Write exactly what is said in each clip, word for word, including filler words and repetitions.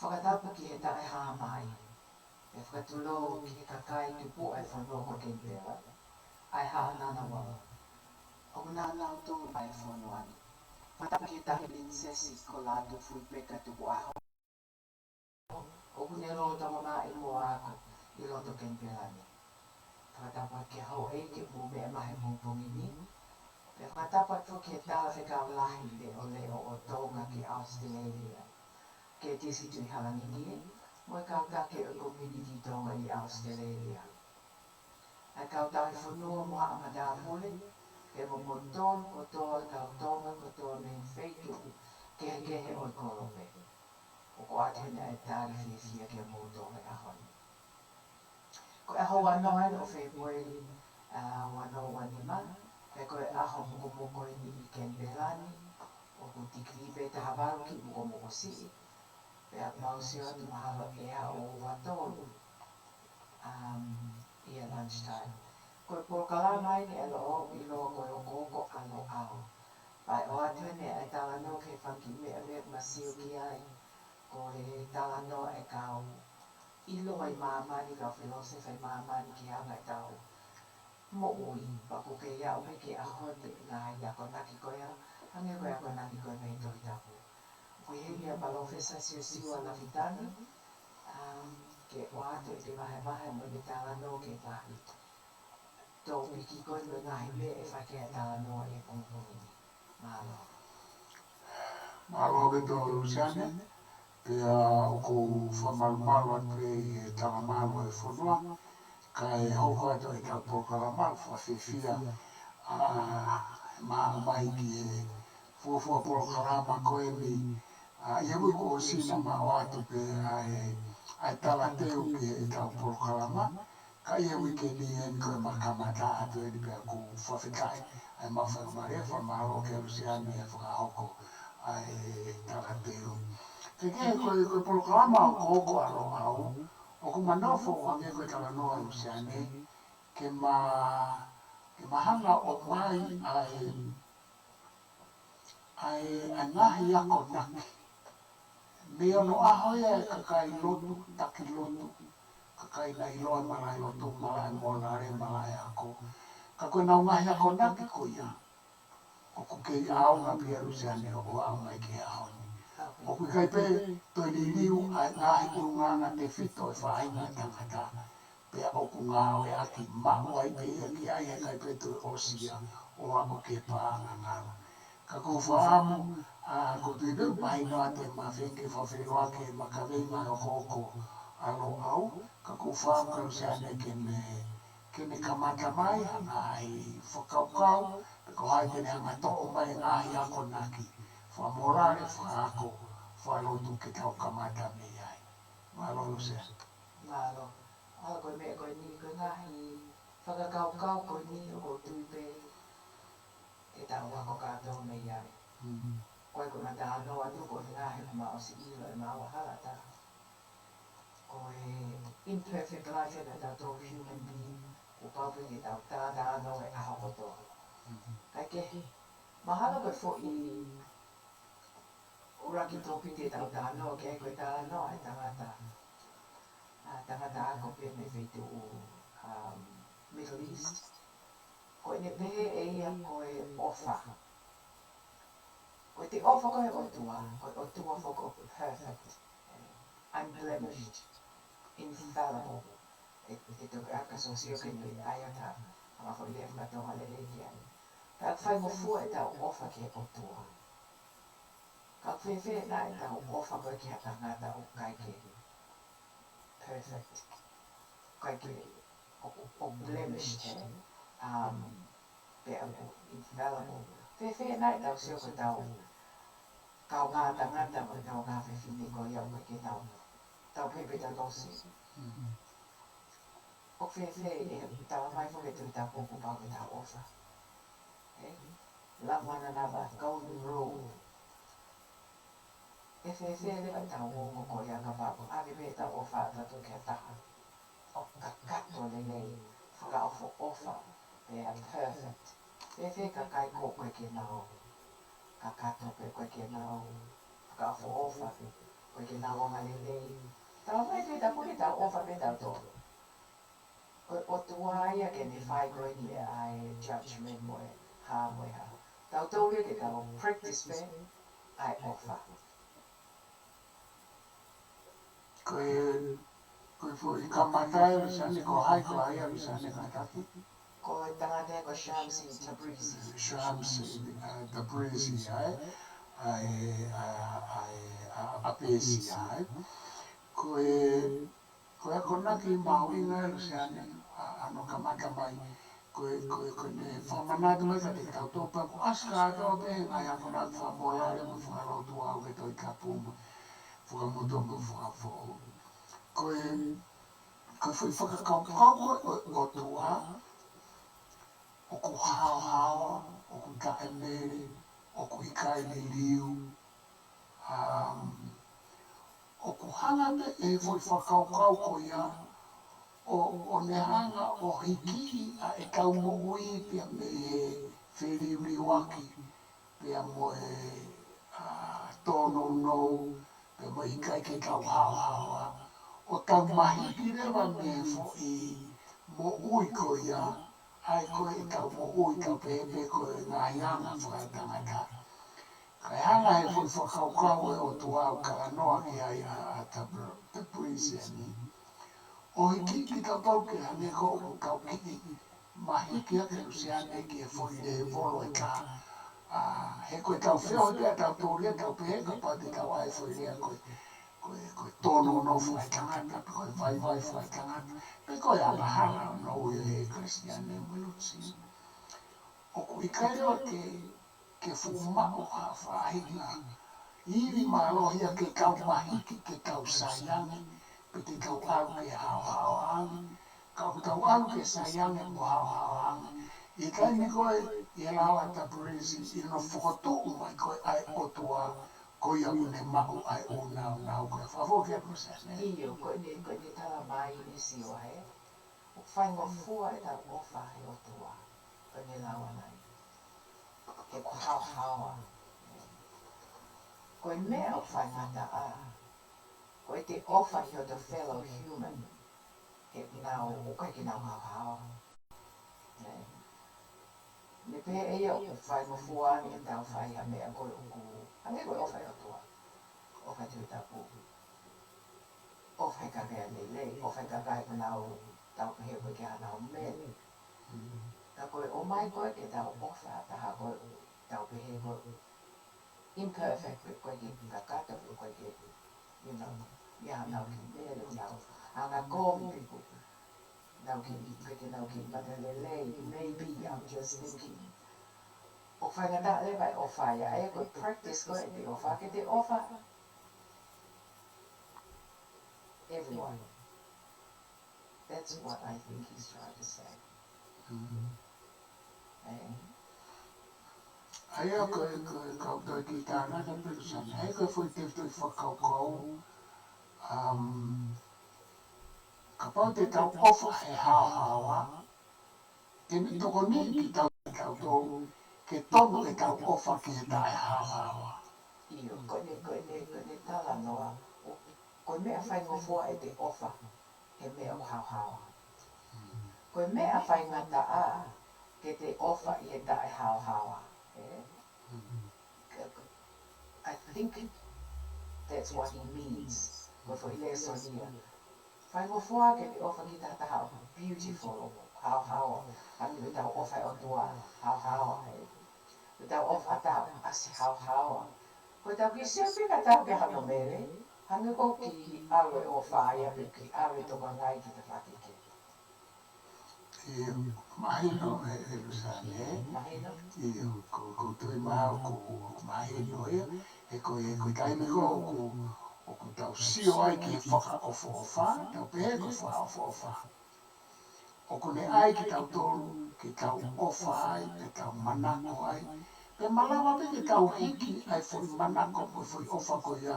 Fakatapu ki he Taʻehāmai, pea fakatulou ki he kakai tupuʻa e fonua ko Kenipela, ʻa e Haʻa Ngunnawal. ʻOku nau tō mai e fonua ni. Fakatapu ki he Taʻahine Pilinisesi ko Lātūfuipeka Tukuʻaho, ʻoku ne lolotonga maʻu mo ako ʻi loto Kenipela ni. Fakatapu ki he houʻeiki ʻoku mou meʻa mai he pongipongi ni. Pea fakatapu foki ki he Talafekau Lahi Leʻoleʻo ʻo Tonga ki ʻAositelēlia, ki he Tisituli Halanginie, mo e kau taki ʻo e Community Tonga ʻi ʻAositelēlia. ʻA e kau tauhi fonua mo haʻa matāpule, pea mo kimoutolu kotoa, kau Tonga kotoa mei he feituʻu kehekehe ʻo e kolope. ʻOku ʻoatu heni ʻa e tali fiefia kiate kimoutolu he ʻaho ni. Ko e ʻaho ua noa eni ʻo Fēpueli, ʻa, ua noa ua nima, pea ko e ʻaho mokomoko eni ʻi Kenipela ni, ʻoku tikilī pē taha valu ki mukomoko siʻi, pea mau sio atu mahalo ʻe aʻu ua tolu, um, ʻi he lunch time. Ko e polokalama eni ʻa e Loʻau, ʻiloa ko e Okooko ʻa Loʻau. Pea ʻoatu eni ʻa e talanoa ki he fanga kiʻi meʻa ʻoku ma sio ki ai, ko e talanoa ʻa e kau ʻiloa ʻi māmani, kau filōsefa ʻi māmani ki he anga ʻetau moʻui, pea ʻoku kei aʻu pē ki he ʻaho ni e ngaahi akonaki ko ia, hangē ko e akonaki ko ia mei he Tohi Tapu. ʻOku ʻi heni ʻa Palōfesa Siosiua Lafitani, um, ke ʻoatu ʻene vahevahe mo ʻene talanoa ki he ngaahi tōpiki ko ia mo e ngaahi meʻa ʻe fai ki ai e talanoa ʻi he pongipongi ni. Mālō. Mālō ʻaupito Luseane, pea ʻoku ou fakamalumalu atu pē ʻi he talamalu ʻa e fonua, kae hoko atu ʻetau polokalama, fakafiefia ʻa e maʻu mai ki he fuofua polokalama ko eni, ʻa, ʻi he uike kuo ʻosi naʻa ma ʻoatu pē ʻa e, ʻa e talateu ki heʻetau polokalama, ka ʻi he uike ni eni ko ʻema kamata atu eni pea ʻoku ou fakafetaʻi ʻa e maʻu faingamālie, fakamālō kia Luseane he fakahoko ʻa e talateu. Ke ke ko e, ko e polokalama Okooko ʻa Loʻau, ʻoku ma nofo ʻo hangē ko e talanoa ʻa Luseane, ke ma, ke ma hanga ʻo ʻomai ʻa e, ʻa e, ʻa e ngaahi akonaki mei onoʻaho ia ʻa e kakai lotu, taki lotu, kakai naʻe ʻiloa e malaʻe lotu, malaʻe mōlale, malaʻe ako. Ka ko ʻenau ngaahi akonaki ko ia, ʻoku kei ʻaonga pē ia Luseane ʻo aʻu mai ki he ʻaho ni. ʻOku ʻikai pē toe liliu ʻa e ngaahi ʻulungaanga tefito ʻa e faʻahinga ʻo e tangata, pea ʻoku ngāueʻaki, maʻu ai pē ia ki ai, heʻikai pē toe ʻosi ia ʻo aʻu ki he paʻanga ngalo. Ka ʻoku ou fakaʻamu, ʻa, ko e pehē pē ʻoku mahino atu ʻema feinga ke fakafeʻiloaki ʻema kaveinga ʻa e Okooko ʻa Loʻau, ka ʻoku ou fakaʻamu kia Luseane ke ne, ke ne kamata mai ha ngaahi fakakaukau, pe ko hai te ne hanga ʻo toʻo mai e ngaahi akonaki fakamōlale, fakaako, fakalotu ke tau kamata mei ai. Mālō Luseane. Mālō. ʻA, ko e meʻa ko eni, ko e ngaahi fakakaukau ko eni ʻoku ou tui pē ke tau ako kātoa mei ai. Mm. Ko e, ko ʻema talanoa atu ko e ngaahi ʻoku ma ʻosi ʻilo ʻe ma hala ta. Ko e imperfect life ʻa ʻetau human being, kuo pau pē ke tau talatalanoa he ʻaho kotoa. Mm. Kae kehe, mahalo ko e foʻi ʻuluaki tōpiki te tau talanoa ki ai ko e talanoa ʻa e tangata, ʻa e tangata ako pē mei he feituʻu, um, Middle East. Ko ʻene pehē ʻe ia ko e ʻofa. Ko e ʻofa ko ē ʻa e ʻOtua, ko e ʻOtua foki ʻoku perfect, unblemished, infallible. ʻE, ʻe toki ʻaka sōsio ke ne ʻai ʻo ta, hanga foʻi lea fakatonga lelei ki ai. Pea ʻoku faingofua ʻetau ʻofa ki he ʻOtua. Ka ʻoku fēfē nai ʻetau ʻofa ko ē ki ha tangata ʻoku ʻikai ke perfect, ʻikai ke, ʻoku, ʻoku blemished, ē? Um, pea ʻoku infallible. Fēfē nai ʻetau sio ko ʻetau kaungā tangata mo e kaungā fefine ko ia ʻoku ʻikai ke tau, tau pehē pē ʻetau tō sio. Mm. ʻOku fēfē, ʻe talamai foki ʻe he Tohi Tapu kuo pau ke tau ʻofa. Ē? Love one another, golden rule. ʻE fēfē leva ʻetau ongo ko ia kapau ʻoku ʻave pē ʻetau ʻofa ʻatautolu ki ha taha ʻoku kakato lelei, fakaʻofoʻofa, pea perfect. Fēfē kakai ko ē ʻoku ʻikai ke nau kakato pe ʻoku ʻikai ke nau fakaʻofoʻofa, Ko e ke lau onga lelei. Tau mai ke tau kuli tau ʻofa pē tautolu. Ko e ʻOtua ia ke ne fai ko eni ʻa e judgment mo e hā mo e hā. Tautolu ia ke tau practice pē ʻa e ʻofa. Ko e, ko e foʻi kamata ē, Luseane, ko hai, ko hai ʻa Luseane kātaki? Ko e tangata ko Shamsi Tabrizi. Shamsi uh, Tabrizi, ʻa e, ʻa e, ʻa e, ʻa e, ʻa, ʻa Pēsia, ʻa e. Ko e, ko e akonaki mahuʻinga ē, Luseane, ʻa, ʻa hono kamata mai. Ko e, ko e, ko ʻene fakamanatu mai kiate kitautolu pea ko ʻAsi kātoa pē he ngaahi akonaki fakamōlale mo fakalotu ʻa e Tohi Tapu mo fakamotuʻa mo fakafoʻou. Ko e, ko e foʻi fakakaukau ko ē ʻo e ʻOtua, ʻoku haohaoa, ʻoku taʻemele, ʻoku ʻikai liliu, um, ʻoku hanga pē ʻe he foʻi fakakaukau ko ia ʻo, ʻo ne hanga ʻo hikiʻi ʻa ʻetau moʻui pea mei he feliuliuaki, pea mo e, ʻa, tōnounou, pea mo e ʻikai ke tau haohaoa. ʻO tau mahiki leva mei he foʻi moʻui ko ia, ʻa ia ko ʻetau moʻui tau pehē pē ko e ngaahi anga fakaetangata. Kae hanga ʻe he foʻi fakakaukau ʻo e ʻOtua ʻoku talanoa ki ai ʻa, ʻa Tab-, Tabrizi ni, ʻo hikiʻi kitautolu ke hangē ko ʻoku tau kiʻi mahiki hake, Luseane, ki he foʻi lēvolo ʻe taha. ʻA, he ko ʻetau feohi pē ʻatautolu ia, tau pehē kapau te tau ʻai e foʻi lea ko e, ko e, ko e tōnounou fakaetangata, pe ko e vaivai fakaetangata, pe ko e angahala ʻo e ʻū Kalisitiane mo e lotu sino. ʻOku ʻikai leva ke, ke fuʻu maʻu ha faʻahinga ivi mālohi ia ke tau mahiki ke tau sai ange, pe te tau ʻalu ke haohaoa ange. Ka ʻoku tau ʻalu ke sai ange mo haohaoa ange ʻi he taimi ko ē ʻi he lau ʻa Tabrizi ʻi hono fokotuʻu mai ko ē ʻa e ʻOtua, ko ia ʻoku ne maʻu ʻa e ʻū nāunau ko ē. Fakafoki atu, Luseane. ʻIo, ko ʻene, ko ʻene tala mai ʻene sio ai, ʻoku faingofua ʻetau ʻofa he ʻOtua, ko ʻene lau ʻana ia, he ʻoku haohaoa. Ko e meʻa ʻoku faingataʻa, ko ʻete ʻofa ʻi hoto fellow human, he ʻoku nau, ʻoku ʻikai ke nau haohaoa. ʻE, ne pehē ʻe ia ʻoku faingofua ange ʻetau fai ha meʻa ko ē ʻoku, hangē ko e ʻofa he ʻOtua, ʻofa he Tohi Tapu, ʻofa he kakai lelei, ʻofa he kakai ʻoku nau tau pehē ʻoku ʻikai ke hanau mele. Ka ko e ʻomai ko ē ke tau ʻofa ha taha ko ē ʻoku tau pehē ko e imperfect, pe ʻoku ʻikai ke kakato, pe ʻoku ʻikai ke, you know, ʻi ai hanau kiʻi mele, nau anga kovi, pe ko ʻenau kiʻi, pe ko ʻenau kiʻi makalelei, maybe, I'm just thinking. ʻOku faingataʻa leva e ʻofa ia, ʻa ia ko e practice ko ē ʻete ʻofa, ke te ʻofa everyone. That's what I think he's trying to say. ʻE? ʻA ia ko e, ko e kau tau kiʻi tānaki pē, Luseane, ʻa ia ko e foʻi tefitoʻi fakakaukau, um, kapau te tau ʻofa he haohaoa, te ne tokoniʻi kitautolu ke tonu ʻetau ʻofa ki he taʻehaohaoa. ʻIo, ko ʻene, ko ʻene, ko ʻene talanoa, ʻo, ko e meʻa faingofua ʻete ʻofa he meʻa ʻoku haohaoa. Ko e meʻa faingataʻa ke te ʻofa ʻi he taʻehaohaoa, ē? I think that's what he means. Ko e foʻi lēsoni ia. Faingofua ke te ʻofa ki ha taha ʻoku beautiful, ʻoku haohaoa. Hangē ko ʻetau ʻofa he ʻOtua, haohaoa, ē? Ko ʻetau ʻofa ha taha ʻoku ʻasi haohaoa. Ko ʻetau kiʻi sio pē ka tau ke hano mele, hangē ko e kiʻi ʻalu e ʻofa ia pe kiʻi ʻalu e tokangaʻi ki he tafaʻaki kehe. ʻIo, mahino ē, ʻe Luseane, ē? Mahino. ʻIo, ko, ko e tui mai ʻoku, ʻoku mahino ia, he ko e, ko e taimi ko ē ʻoku, ʻoku tau sio ai ki he fakaʻofoʻofa, tau pehē ko e fakaʻofoʻofa. ʻOku ne ʻai kitautolu ke tau ʻofa ai, ke tau manako ai, pea malava pē ke tau hiki ʻa e foʻi manako mo e foʻi ʻofa ko ia,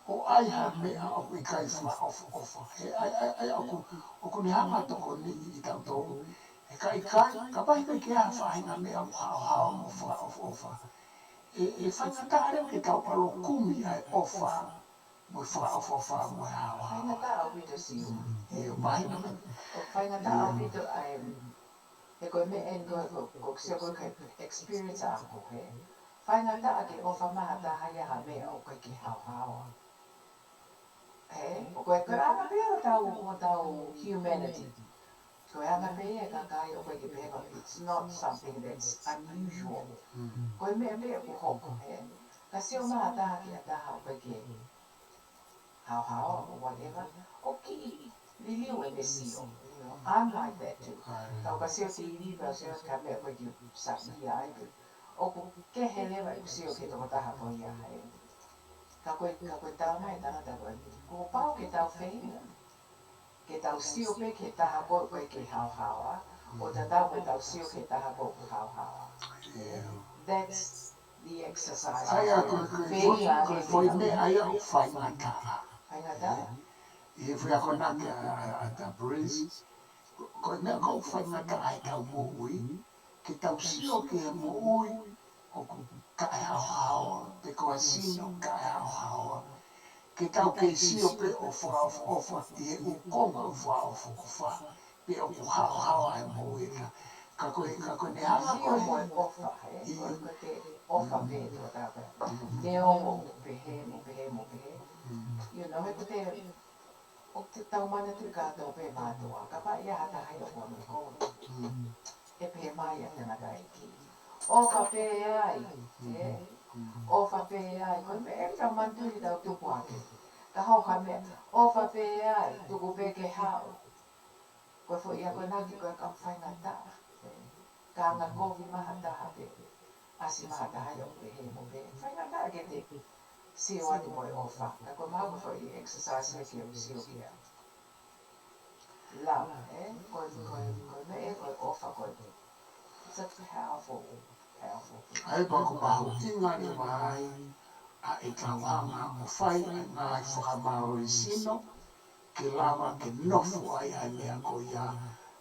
ʻo ʻai ha meʻa ʻoku ʻikai fakaʻofoʻofa. He ʻa ia, ʻa ia, ʻa ia ʻoku, ʻoku ne hanga tokoniʻi kitautolu. He ka ʻikai, kapau he ʻikai ke ʻi ai ha faʻahinga meʻa ʻoku haohaoa mo fakaʻofoʻofa, ʻe, ʻe faingataʻa leva ke tau ʻalu ʻo kumi ʻa e ʻofa mo e fakaʻofoʻofa mo e haohaoa. Faingataʻa ʻaupito Siu. ʻIo, mahino mai. ʻOku faingataʻa ʻaupito ʻa e, he ko e meʻa eni ko e, ko, ko Siu ko e experience ʻaʻaku, he. Faingataʻa ke ʻofa mai ha taha ia ha meʻa ʻoku ʻikai ke haohaoa. He, ʻoku ʻikai ko e anga pē hotau, hotau humanity. Ko e anga pē ia e kakai ʻoku ʻikai ke pehē ko, it's not something that's unusual. Ko e meʻa pē ʻoku hoko, he. Ka sio mai ha taha ki ha taha ʻoku ʻikai ke haohaoa or whatever, ʻoku kiʻi liliu ʻene sio, you know, I'm like that too. Tau ka sio T V, ka sio ki ha meʻa ʻoku ʻikai ke u saiʻia ai pē. ʻOku kehe leva ʻeku sio ki he tokotaha ko ia, he. Ka ko e, ka ko e tala mai e tangata ko ē, kuo pau ke tau feinga ke tau sio pē ki he taha ko ē ʻoku ʻikai ke haohaoa, ʻo tatau pē tau sio ki he taha ko ē ʻoku haohaoa. That's the exercise. ʻA ia ko e, ko e foʻi, ko e foʻi meʻa ia ʻoku faingataʻa. Faingataʻa. ʻI he foʻi akonaki ʻa, ʻa, ʻa Doctor Prince, ko, ko e meʻa ʻoku faingataʻa ʻi heʻetau moʻui, ke tau sio ki he moʻui ʻoku taʻehaohaoa, pe ko ha sino taʻehaohaoa. Ke tau kei sio pē ʻo fakaʻofoʻofa ʻi he ʻū konga ʻo e fakaʻofoʻofa, pe ʻoku haohaoa e moʻui ʻa e taha. Ka ko e, ka ko e ne hanga ko e, ʻio, mo e ʻofa, he? ʻIo. Ko e, ko e ʻofa pē ʻe tō tāpē. Neongo ʻoku pehē, mo pehē, mo pehē. You know, he ko e, ʻoku tau manatuʻi kātoa pē mātuʻa, kapau ʻe ʻi ai ha taha ia ʻoku ʻalu ʻi he kovi. ʻE pehē mai ʻa e tangataʻeiki, ʻofa pē ai, ē? ʻOfa pē ai. Ko e meʻa ʻoku tau manatuʻi ʻi heʻetau tupu hake. Ka hoko ha meʻa, ʻofa pē ai, tuku pē ke haʻu. Ko e foʻi akonaki ko ē ʻoku faingataʻa, ē? Ka angakovi mai ha taha pē, ʻasi mai ha taha ia ʻo pehē mo pehē. Faingataʻa ke te sio atu mo e ʻofa. Ka ko e mahalo ko e foʻi exercise ia ke u sio ki ai. Love, ē? Ko e, ko e, ko e meʻa ē, ko e ʻofa ko ē. It's a powerful, powerful thing. ʻA ia pea ʻoku mahuʻinga leva ai ʻa ʻetau hanga ʻo fai ʻa e ngaahi fakamālohisino, ke lava ke nofo ai ʻa e meʻa ko ia,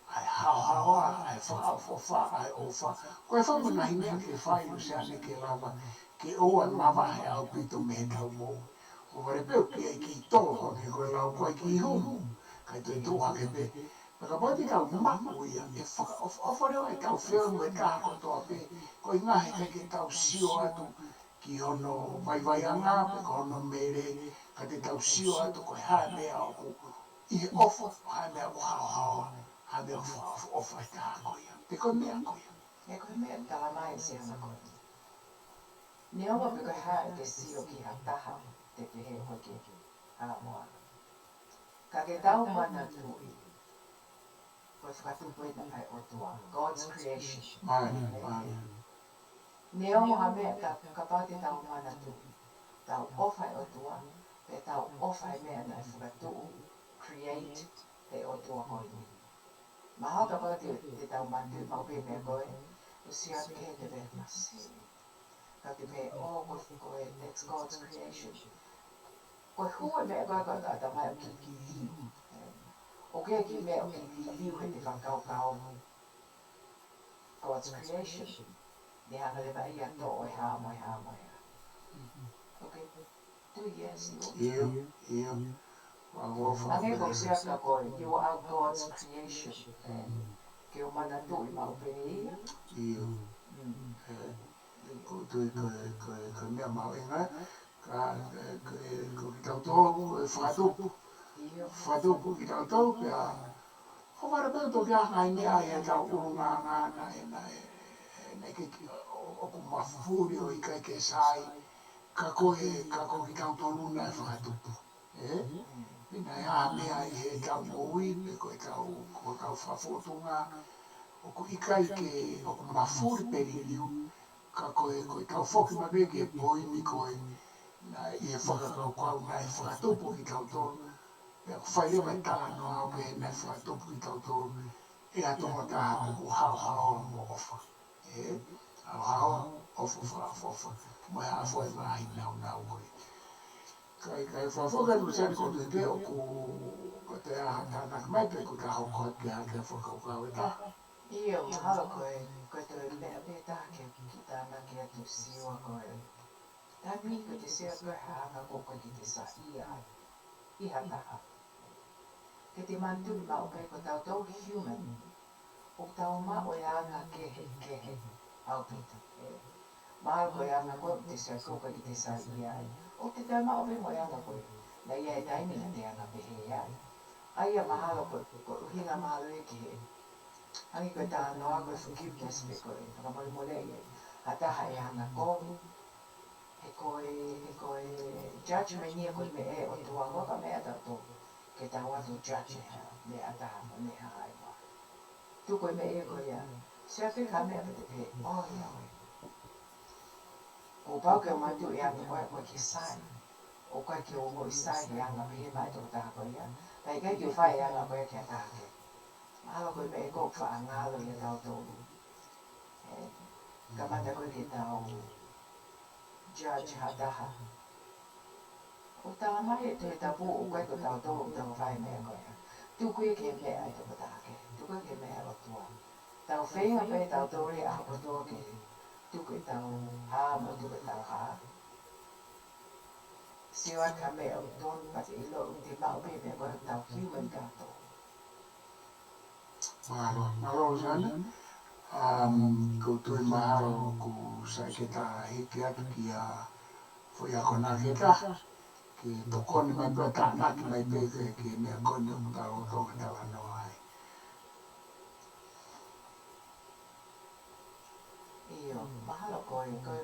ʻa e haohaoa, ʻa e fakaʻofoʻofa, ʻa e ʻofa. Ko e fanga ngaahi meʻa ke fai, Luseane, ke lava ke ʻoua ʻe mavahe ʻaupito mei heʻetau moʻui. ʻOku vale pē ʻoku ʻi ai e kiʻi tolo, hangē ko e lau ko ē, kiʻi humu, kae toe tuʻu hake pē. Pea kapau te tau maʻu ia, ʻe fakaʻofoʻofa leva ʻetau feohi mo e taha kotoa pē, koeʻuhi he ʻikai ke tau sio atu ki hono vaivaiʻanga pe ko hono mele, ka te tau sio atu ko e hā e meʻa ʻoku ʻi he ʻofa, hā e meʻa ʻoku haohaoa, hā e meʻa ʻoku fakaʻofoʻofa e taha ko ia, pe ko e meʻa ko ia. He ko e meʻa ʻoku tala mai ʻe Siana ko ē, neongo pe ko e hā ʻete sio ki ha taha, te pehē ko e ke haohaoa. Ka ke tau manatuʻi, ko e fakatupu ena ʻa e ʻOtua, God's creation. Mālie, mālie. Neongo ha meʻa ka, kapau te tau manatuʻi, tau ʻofa he ʻOtua, pea tau ʻofa he meʻa naʻe fakatuʻu, create, ʻe he ʻOtua ko eni. Mahalo kapau te, te tau manatuʻi maʻu pē meʻa ko ē, ʻoku sio atu ki he te pehē masi. Ka te pehē, oh, ko, ko e, that's God's creation. Ko e hū e meʻa ko ē ko e ʻatamai ʻoku kiʻi liliu. ʻOku ʻi ai e kiʻi meʻa ʻoku kiʻi liliu heʻete fakakaukau. God's creation. Ne hanga leva ia ʻo toʻo e hā mo e hā mo e hā. Okay. Tui ia Siu. ʻIo, ʻio. Hangē ko Siaka ko e, you are God's creation. Ke u manatuʻi maʻu pē ia. ʻIo. Mm. ʻE, ʻIo. ʻOku ou tui ko e, ko e, ko e meʻa mahuʻinga, ka, ʻe, ko e, ko kitautolu, ko e fakatupu. ʻIo. Fakatupu kitautolu, pea, ʻoku vale pē ʻoku toki ʻi ai e ngaahi meʻa ʻi heʻetau ʻulungaanga naʻe, naʻe, naʻe ke, ke, ʻo, ʻoku mafuli ʻo ʻikai ke sai, ka ko e, ka ko kitautolu naʻe fakatupu. Ē? Pea naʻe ʻi ai ha meʻa ʻi heʻetau moʻui, pe ko ʻetau, ko ʻetau fakafōtunga, ʻoku ʻikai ke, ʻoku mafuli pe liliu, ka ko e, ko ʻetau foki mai pē ki he poini ko ē, naʻe ʻi he fakakaukau naʻe fakatupu kitautolu, pea ʻoku fai leva e talanoa ʻo pehē naʻe fakatupu kitautolu ʻe ha tokotaha ʻoku haohaoa mo ʻofa. Ē? Haohaoa, ʻofa, fakaʻofoʻofa, mo e hā fua e ngaahi nāunau ko ē. Kae, kae fakafoki atu Luseane, ʻoku ou tui pē ʻoku, ko e toe ʻi ai ha tānaki mai pe ʻoku ta hoko atu ki ha kiʻi fakakaukau ʻe taha. ʻIo, mahalo ko e, ko e toe meʻa pē ʻe taha ke, ke tānaki atu Siua ko e. Tani ko e te sio ko e hā e anga ko ē ʻoku ʻikai ke te saiʻia ai ʻi ha taha. Ke te manatuʻi maʻu pē ko tautolu human, ʻoku tau maʻu e anga kehekehe ʻaupito. Mahalo ko e anga ko ē ʻoku te sio ko ē ʻoku ʻikai ke te saiʻia ai, ʻoku te tau maʻu pē mo e anga ko ē. Naʻe ʻi ai e taimi naʻa te anga pehē ai. ʻA ia mahalo ko, ko e ʻuhinga mahalo ia ki he, hangē ko e talanoa ko e forgiveness pe ko e fakamolemoleʻi ha taha e anga kovi. He ko e, he ko e judgment ia ko e meʻa ʻa e ʻOtua, ʻoku ʻikai ko e meʻa ʻatautolu ke tau ō atu ʻo judge ha meʻa ʻa ha taha mo e meʻa ʻa e ʻOtua. Tuku e meʻa ia ko ia. Sio pē ki ha meʻa pea te pehē, ʻoiauē, kuo pau ke u manatuʻi e anga ko ē ʻoku ʻikai ke sai. ʻOku ʻikai ke u ongoʻi sai he anga pehē mai e tokotaha ko ia, pea ʻikai ke u fai e anga ko ē ki ha taha kehe. Mahalo ko e meʻa ia ʻoku faʻa ngalo ʻiate kitautolu. Ē, kamata ko ē ke tau judge ha taha. ʻOku talamai ʻe he Tohi Tapu ʻoku ʻikai ko tautolu ʻoku tau fai e meʻa ko ia. Tuku ia ki he meʻa ʻa e tokotaha kehe. Tuku ia ki he meʻa ʻa e ʻOtua. Tau feinga pē tautolu he ʻaho kotoa ke tuku ʻetau hā mo tuku ʻetau hā. Sio atu ki ha meʻa ʻoku tonu pea te ʻilo ʻoku te maʻu pē e meʻa ko ē ʻoku tau human kātoa. Mālō, mālō Sana. Um, ʻoku ou tui mahalo ʻoku sai ke ta hiki atu ki ha foʻi akonaki ʻe taha, ke tokoni mai pē ʻo tānaki mai pē ki he, ki he meʻa ko eni ʻoku tau lolotonga talanoa ai. ʻIo, mahalo ko e, ko e,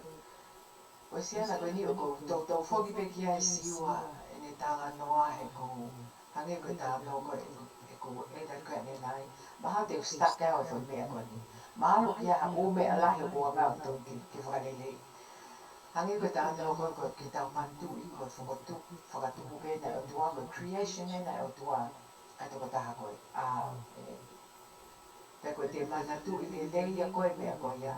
ko e siana ko eni ʻoku ou toutou foki pē ki ai Siua ʻene talanoa he ʻoku hangē ko e talanoa ko ē ʻoku, ʻoku ʻi ai ʻanenai. Mahalo te u stuck out e foʻi meʻa ko eni. Mahalo ʻoku ʻi ai haʻo meʻa lahi ʻoku ou anga ʻo tonu ke, ke fakalelei. Hangē ko e talanoa ko ē ʻoku ke tau manatuʻi ko e fokotuʻu, fakatupu pē ʻe he ʻOtua, ko e creation ʻe he ʻOtua ʻa e tokotaha ko ē. ʻA, ē. Pea ko e te manatuʻi lelei ia ko e meʻa ko ia,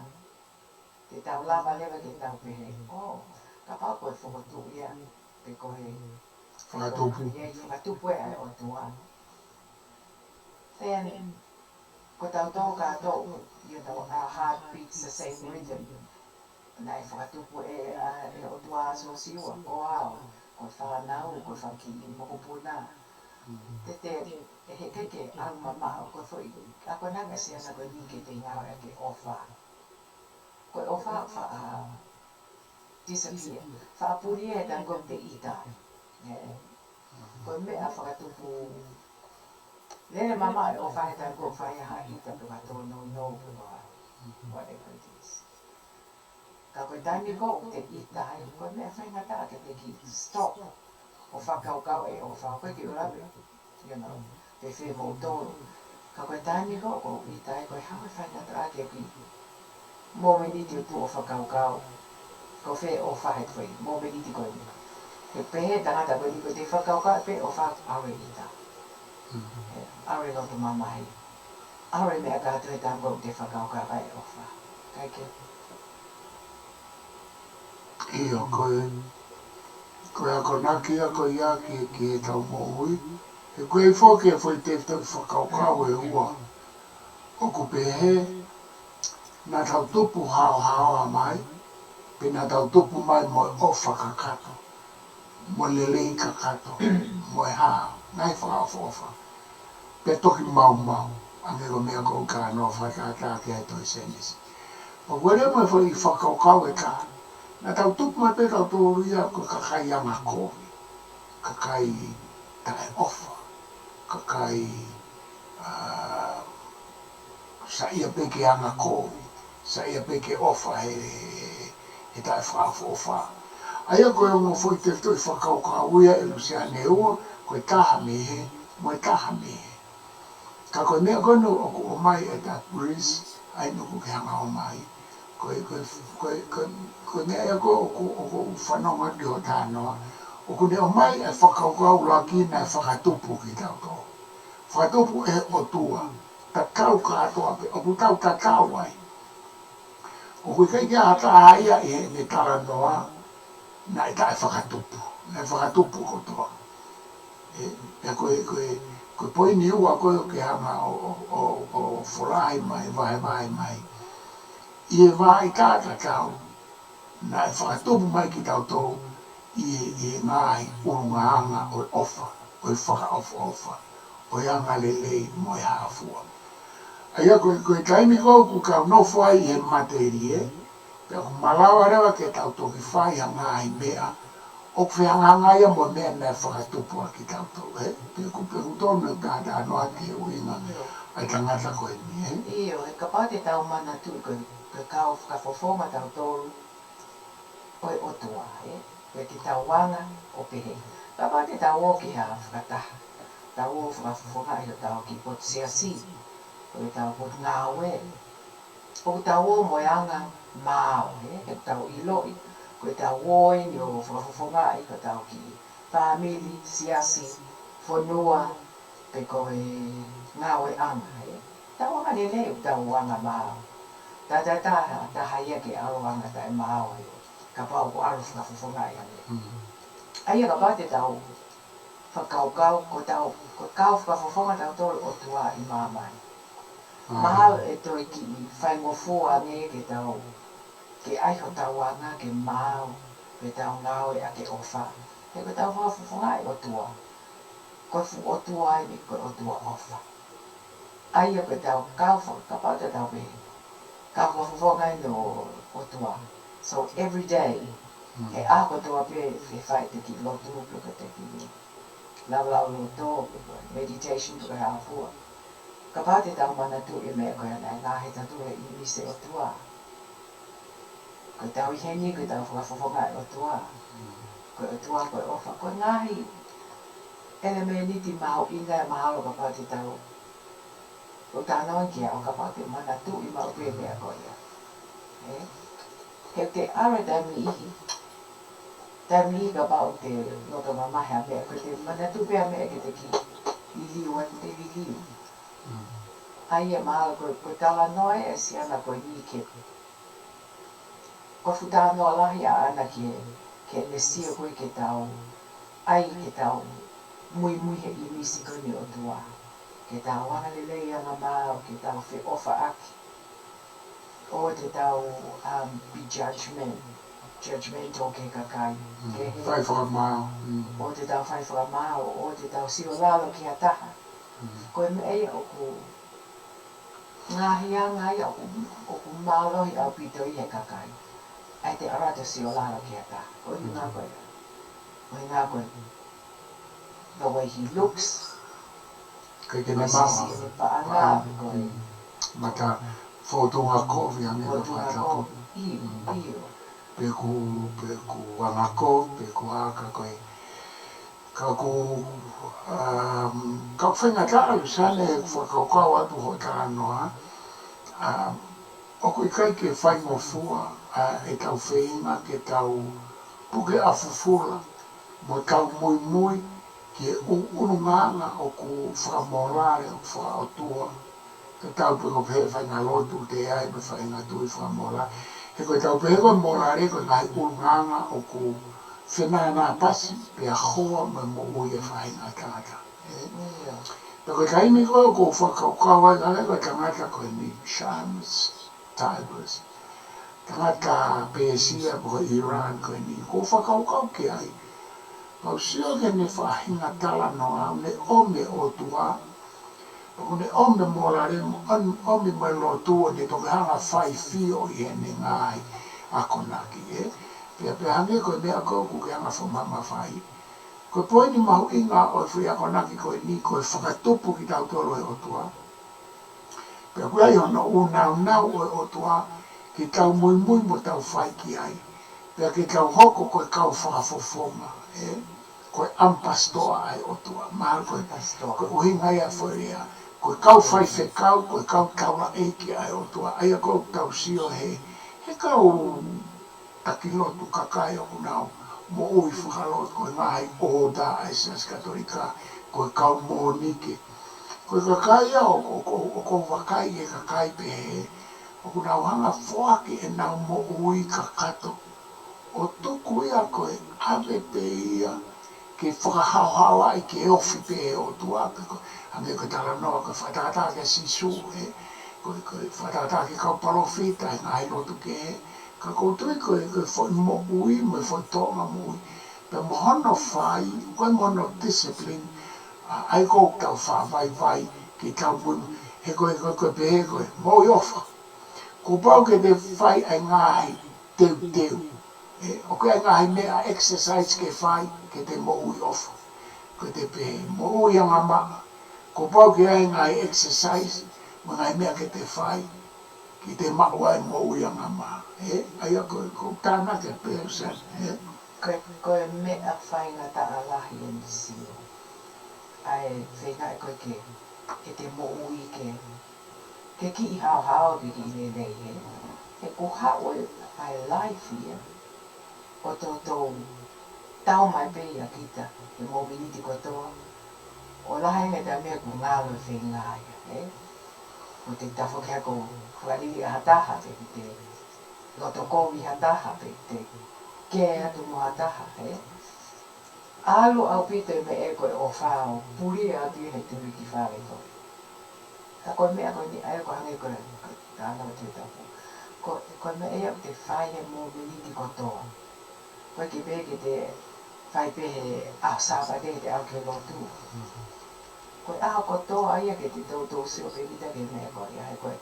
te tau lava leva ke tau pehē, ʻō, kapau ko e fokotuʻu ia, pe ko e fakatupu. Ia ʻi he fakatupu ē ʻa e ʻOtua. Then, ko tautolu kātoa, you know, our heart beats the same rhythm. Naʻe fakatupu ʻe, ʻa e ʻOtua ʻa Siosiua, ko au, ko e fānau, ko e fanga kiʻi mokopuna. Te te, ʻe he keke ʻalu mamaʻo, ko e foʻi akonaki ʻa e siana ko eni ke te ngāueʻaki e ʻofa. Ko e ʻofa faʻa disappear. Faʻa puli ʻe he taimi ko ē ʻoku te ʻita ai. Ē. Ko e meʻa fakatupu. Lele mamaʻo e ʻofa he taimi ko ē ʻoku fai ai ha ʻita pe ko ha tōnounou pe ko ha whatever it is. Ka ko e taimi ko ē ʻoku te ʻita ai, ko e meʻa faingataʻa ke te kiʻi stop ʻo fakakaukau e ʻofa, ʻoku ʻikai ke u lave, you know, pe fē moutolu. Ka ko e taimi ko ē ʻoku ou ʻita ai, ko e hā e faingataʻa ke u kiʻi momeniti ʻo tuʻu ʻo fakakaukau, ko fē ʻofa he foʻi momeniti ko eni. He pehē ʻe he tangata ko eni ko ʻete fakakaukau pē ʻofa, ʻalu e ʻita. Ē, ʻalu e loto mamahi. ʻAlu e meʻa kātoa he taimi ko ē ʻoku te fakakaukau ai e ʻofa. Kae kehe. ʻIo, ko e, ko e akonaki ia ko ia ki, ki heʻetau moʻui. He ko e foki e foʻi tefitoʻi fakakaukau ʻe ua. ʻOku pehē, naʻa tau tupu haohaoa mai, pe naʻa tau tupu mai mo e ʻofa kakato, mo e lelei kakato, mo e hā, ngaahi fakaʻofoʻofa. Pea toki maumau, hangē ko e meʻa ko ē ʻoku ou talanoa fakatātā ki ai he tohi Sēnesi. Pea ʻoku ʻi ai mo e foʻi fakakaukau ʻe taha. Naʻa tau tupu mai pē tautolu ia ko e kakai anga kovi. Kakai taʻeʻofa. Kakai, ā, saiʻia pē ke anga kovi. Saiʻia pē ke ʻofa he, he, he taʻefakaʻofoʻofa. ʻA ia ko e ongo foʻi tefitoʻi fakakaukau ia ʻe Lusiane ʻe ua, ko e taha mei hē, mo e taha mei hē. Ka ko e meʻa ko eni ʻoku ʻomai ʻe Doug Breese, ʻa eni ʻoku ke hanga ʻo ʻomai. Ko e, ko e, ko e, ko e, ko e meʻa ia ko ē ʻoku, ʻoku ou fanongo ki hoʻo talanoa. ʻOku ne ʻomai e fakakaukau ʻuluaki naʻe fakatupu kitautolu. Fakatupu ʻe he ʻOtua. Tatau kātoa pē, ʻoku tau tatau ai. ʻOku ʻikai ke ʻi ai ha taha ia ʻi heʻene talanoa naʻe taʻefakatupu. Naʻe fakatupu kotoa. Ē, pea ko e, ko e, ko e poini ua ko ē ʻoku ke hanga ʻo, ʻo, ʻo, ʻo folahi mai, vahevahe mai. ʻI he vahaʻa tatau, naʻe fakatupu mai kitautolu ʻi he, ʻi he ngaahi ʻulungaanga ʻo e ʻofa, ʻo e fakaʻofoʻofa, ʻo e angalelei mo e hā fua. ʻA ia ko e, ko e taimi ko ē ʻoku tau nofo ai ʻi he matelie, pea ʻoku malava leva ke tau toki fai ha ngaahi meʻa ʻoku fehangahangai ia mo e meʻa naʻe fakatupu ʻaki kitautolu, ē? Pe ʻoku, pe ʻoku tonu ʻeku talanoa ki he ʻuhinga ʻa e tangata ko eni, ē? ʻIo, he kapau te tau manatuʻi ko e, ko e kau fakafofonga tautolu ʻo e ʻOtua, ē? Pea te tau anga ʻo pehē. Kapau te tau ō ki ha fakataha, tau ō fakafofongaʻi hotau kiʻi potu siasi, ko ʻetau potu ngāue, ʻoku tau ō mo e anga maau, ē? He ʻoku tau ʻiloʻi ko ʻetau ō eni ʻo fakafofongaʻi hotau kiʻi fāmili, siasi, fonua, pe ko e ngāueʻanga, ē? Tau anga lelei ʻoku tau anga maau. Taʻetaha, taha ia ke ʻalu anga taʻemaau, ē? Kapau ʻoku ʻalu fakafofongaʻi ange. Mm. ʻA ia kapau te tau fakakaukau, ko tau, ko e kau fakafofonga tautolu ʻOtua ʻi māmani. Mahalo ʻe toe kiʻi faingofua ange ke tau, ke ʻai hotau anga ke maau, ke tau ngāue ʻaki e ʻofa. He ko e tau fakafofonga ʻa e ʻOtua. Ko e fuʻu ʻOtua eni, ko e ʻOtua ʻofa. ʻA ia ko e tau kau faka-, kapau te tau pehē, kau fakafofonga eni ʻo e ʻOtua. So every day, he ʻaho kotoa pē, ke fai ʻete kiʻi lotu, pe ko ʻete kiʻi laulauloto, pe ko e meditation, pe ko e hā fua. Kapau te tau manatuʻi e meʻa ko ia naʻe ngaohi tautolu ʻe he ʻīmisi ʻo e ʻOtua. Ko e tau ʻi heni, ko e tau fakafofonga ʻa e ʻOtua. Ko e ʻOtua, ko e ʻofa, ko e ngaahi ʻelemēniti mahuʻinga ʻe mahalo kapau te tau ʻo talanoa ki ai, ʻo kapau te manatuʻi maʻu pē meʻa ko ia. Ē? He te ʻalu e taimi ʻi he, taimi ʻi he kapau te loto mamahi ha meʻa, ko ʻete manatuʻi pē ha meʻa ke te kiʻi liliu ai, ko ʻete liliu. ʻA ia mahalo ko e, ko e talanoa ʻa e siana ko eni ke, ko e fuʻu talanoa lahi ʻaʻana ki he, ki heʻene sio ko ē ke tau, ʻai ke tau muimui he ʻīmisi ko eni ʻo e ʻOtua. Ke tau anga lelei, anga maau, ke tau feʻofaʻaki. ʻOua te tau, um, be judgment, judgmental ki he kakai. Mm, ke he fai fakamaau. Mm. ʻOua te tau fai fakamaau, ʻoua te tau sio lalo ki ha taha. Mm. Ko e meʻa ia ʻoku ngaahi anga ia ʻoku, ʻoku mālohi ʻaupito ʻi he kakai. ʻAi te ʻalu atu ʻo sio lalo ki ha taha. Ko e ʻuhinga ko e, ko e ʻuhinga ko e, the way he looks, ʻikai ke ne maʻu ha siʻi ʻene paʻanga, paʻanga, pe ko e, mm, mata fōtunga kovi ange, fōtunga kovi. ʻIo, mm, ʻio. Pe ʻoku, pe ʻoku anga kovi, pe ʻoku aka ko e. Ka ʻoku, um, ka ʻoku faingataʻa, Luseane, ʻeku fakakaukau atu hoʻo talanoa, um, ʻoku ʻikai ke faingofua ʻa ʻetau feinga ke tau puke ʻa fufula mo tau muimui ki he ʻu-, ʻulungaanga ʻoku fakamōlale, ʻoku fakaʻotua. Ke tau pehē ko e pehē faʻahinga lotu te ai, pe faʻahinga tui fakamōlale. He ko e tau pehē ko e mōlale, ko e ngaahi ʻulungaanga ʻoku fenānāpasi pea hoa mo e moʻui ʻa e faʻahinga tangata. Ē? ʻIo. Pea ko e taimi ko ē ʻoku ou fakakaukau ai, ka ko e tangata ko eni, Shams Tebris. Tangata Pēsia pe ko Iran ko eni. ʻOku ou fakakaukau ki ai. Pea u sio ki heʻene faʻahinga talanoa, ʻoku ne ʻomi e ʻOtua. Pea ʻoku ne ʻomi e mōlale, ʻo-, ʻomi mo e lotu, ʻo ne toki hanga ʻo fai fio ʻi heʻene ngaahi akonaki, ē. Pea, pea hangē ko e meʻa ko ē ʻoku ke hanga ʻo fakamamafaʻi. Ko e poini mahuʻinga ʻo e foʻi akonaki ko eni, ko e fakatupu kitautolu ʻe he ʻOtua. Pea ʻoku ʻi ai hono ʻū nāunau ʻo e ʻOtua ke tau muimui mo tau fai ki ai. Pea ke tau hoko ko e kau fakafofonga, ē? Ko e ʻamipasitoa ʻa e ʻOtua. Mahalo ko e, ʻamipasitoa, ko e ʻuhinga ia foʻi lea. Ko e kau faifekau, ko e kau taulaʻeiki ʻa e ʻOtua. ʻA ia ʻoku tau sio he, he kau taki lotu kakai ʻoku nau moʻui fakalotu, ko e ngaahi ʻōta ʻa e Siasi Katolika, ko e kau Mōnike. Ko e kakai ia ʻoku, ʻoku, ʻoku ou vakai ki he kakai pehē, ʻoku nau hanga ʻo foaki ʻenau moʻui kakato ʻo tuku ia ko e ʻave pē ia ke fakahaohaoaʻi ke ofi pē ʻe he ʻOtua, pe ko e, hangē ko e talanoa ko e fakatātā kia Sīsū, ē, ko e, ko e fakatātā ki he kau palōfita, ʻi he ngaahi lotu kehe, Ka ʻoku ou tui ko e, ko e foʻi moʻui, mo e foʻi tōʻonga moʻui. Pea mo hono fai, ko e mo hono discipline, ʻa, ʻa ia ʻoku tau fakavaivai, ke tau muimui, he ko e, ko e, ko e pehē ko e, moʻui ʻofa. Kuo pau ke te fai ʻa e ngaahi teuteu. ʻE, ʻoku ʻi ai e ngaahi meʻa exercise ke fai, ke te moʻui ʻofa. Ko e te pehē, moʻui angamaʻa. Kuo pau ke ʻi ai e ngaahi exercise, mo e ngaahi meʻa ke te fai, ke te maʻu ai e moʻui angamaʻa. ʻE, ʻa ia ko, ko e tānaki pē ʻa Sam, ʻe. Ko e, ko e meʻa faingataʻa lahi ʻeni Sio. ʻA e feinga ʻe koe ke, ke te moʻui ke, ke kiʻi haohaoa pe kiʻi lelei, ʻe. He kuo haʻu ʻa e life ia, ʻo toutou tau mai pē ia kita, he mōmeniti kotoa. ʻO lahi ange ʻa e meʻa ʻoku ngalo e feinga ia, ʻe. Ko e te tafoki hake ʻo fakaliliʻa ha taha pe, ko e te loto kovi ha taha pe, ko e te kē atu mo ha taha, ʻe. ʻAlu ʻaupito e meʻa ko e ʻofa ʻo pulia atu ia he tuliki fale ko ē. Ka ko e meʻa ko eni ʻa ia ʻoku hangē ko e, ko e tānaki ʻa e Tohi Tapu. Ko, ko e meʻa ia ʻoku te fai he mōmeniti kotoa. ʻOku ʻikai ke pehē ke te fai pē he ʻaho Sāpate he te ʻalu ki he lotu. Ko e ʻaho kotoa ia ke te toutou sio pē kita ki he meʻa ko ia, he ko e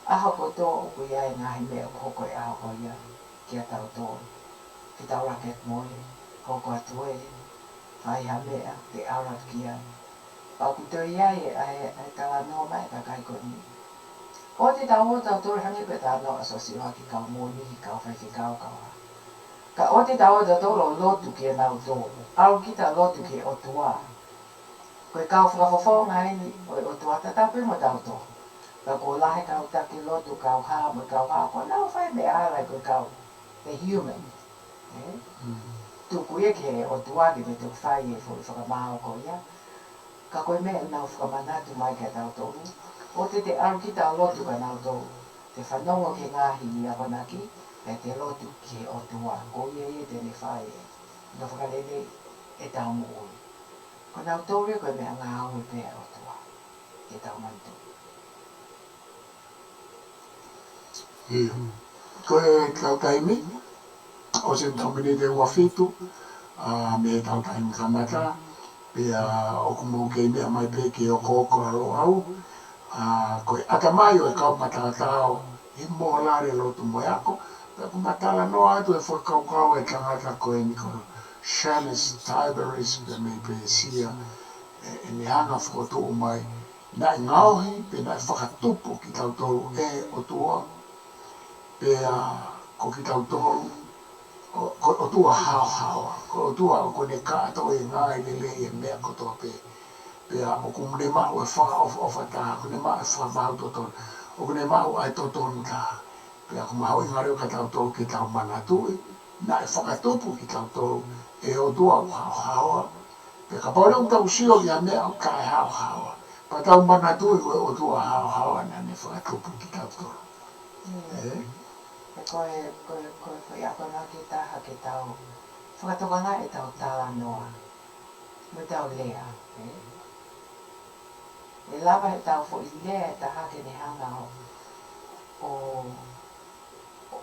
ʻaho kotoa ʻoku ʻi ai e ngaahi meʻa ʻoku hoko he ʻaho ko ia kiate kitautolu. Ke tau laka atu mo ē, hoko atu ē, fai ha meʻa, ke ʻalu atu ki ai. Pea ʻoku toe ʻi ai ʻa e, ʻa e talanoa mai ʻa e kakai ko eni. ʻOua te tau ō tautolu hangē ko e talanoa ʻa Sōsiua ki he kau mōmeniti, kau faifekau, kau hā. Ka ʻoua te tau ō tautolu ʻo lotu kia nautolu. ʻAlu kita ʻo lotu ki he ʻOtua. Ko e kau fakafofonga eni ʻo e ʻOtua, tatau pē mo tautolu. Ka kuo lahi e kau taki lotu, kau hā mo e kau hā, kuo nau fai meʻa ʻa e ko e kau, the human. ʻE? Mm. Tuku ia ki he ʻOtua ke te toki fai e foʻi fakamaau ko ia. Ka ko e meʻa ʻoku nau fakamanatu mai kiate kitautolu. ʻOua te te ʻalu kita ʻo lotu kia nautolu. Te fanongo ki he ngaahi akonaki, pea te lotu ki he ʻOtua. Ko ia ia te ne fai e, no fakalelei ʻetau moʻui. Ko nautolu ia ko e meʻangāue pē ʻa e ʻOtua. Ke tau manatu. ʻIo. Ko ʻetau taimi, ʻosi ʻetau miniti ʻe ua fitu, ʻa, mei heʻetau taimi kamata, pea ʻoku mou kei meʻa mai pē ke okooko ʻa Loʻau, ʻa, ko e ʻatamai ʻo e kau mataotao ʻi he mōlale lotu mo e ako, pea ʻoku ma talanoa atu e fakakaukau ʻa e tangata ko eni ko Shannis Tiberius, pea mei Pēsia, ʻe, ʻene hanga ʻo fokotuʻu mai, naʻe ngaohi, pe naʻe fakatupu kitautolu ʻe he ʻOtua, pea ko kitautolu, ʻo, ko e ʻOtua haohaoa, ko e ʻOtua ʻoku ne kātoi e ngaahi lelei e meʻa kotoa pē. Pea ʻoku ne maʻu e fakaʻofoʻofa taha, ʻoku ne maʻu e fakamaau totonu, ʻoku ne maʻu ʻa e totonu taha. Pea ʻoku mahuʻinga leva kiate kitautolu ke tau manatuʻi, naʻe fakatupu kitautolu ʻe he ʻOtua ʻoku haohaoa, pea kapau leva ʻoku tau sio ki ha meʻa ʻoku taʻehaohaoa, pea tau manatuʻi ko e ʻOtua haohaoa naʻa ne fakatupu kitautolu. Mm. ʻE? ʻE ko e, ko e, ko e, ko e akonaki taha ke tau fakatokangaʻi ʻetau talanoa mo ʻetau lea, ʻe? ʻE lava heʻetau foʻi lea ʻe taha ke ne hanga ʻo, ʻo,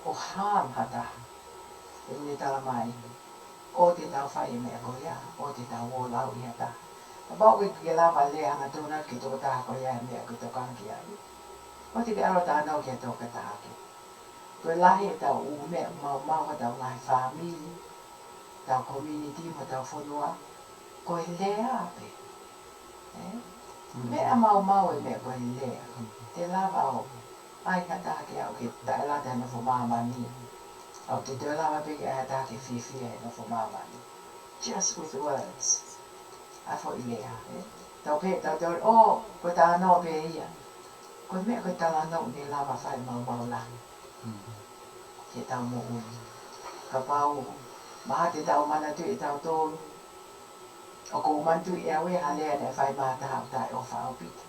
ʻo harm ha taha. ʻE ne tala mai, ʻoua te tau fai e meʻa ko ia, ʻoua te tau ō ʻo lauʻi ha taha. Kapau ʻoku ke lava lea hangatonu atu ki he tokotaha ko ia he meʻa ʻoku ke tokanga ki ai, ʻoua te ke ʻalu ʻo talanoa ki he tokotaha kehe. Ko e lahi ʻetau ʻū meʻa maumau ʻi hotau ngaahi fāmili, tau community mo tau fonua, ko e lea pē. ʻE? Mm. Meʻa maumau e meʻa ko e lea. Te lava ʻo ʻai ha taha ke aʻu ke taʻelata he nofo māmani. ʻOku te toe lava pē ke ʻai ha taha ke fiefia he nofo māmani. Just with words. ʻA e foʻi lea, ʻe? Tau pehē, tau tau, ʻo, ko e talanoa pē ia. Ko e meʻa ko e talanoa ʻoku ne lava fai maumau lahi. Mm. Ke tau moʻui. Kapau, mahalo te tau manatuʻi ʻe tautolu. ʻOku ou manatuʻi ʻe au ʻi ha lea naʻe fai mai ha taha ʻoku taʻeʻofa ʻaupito.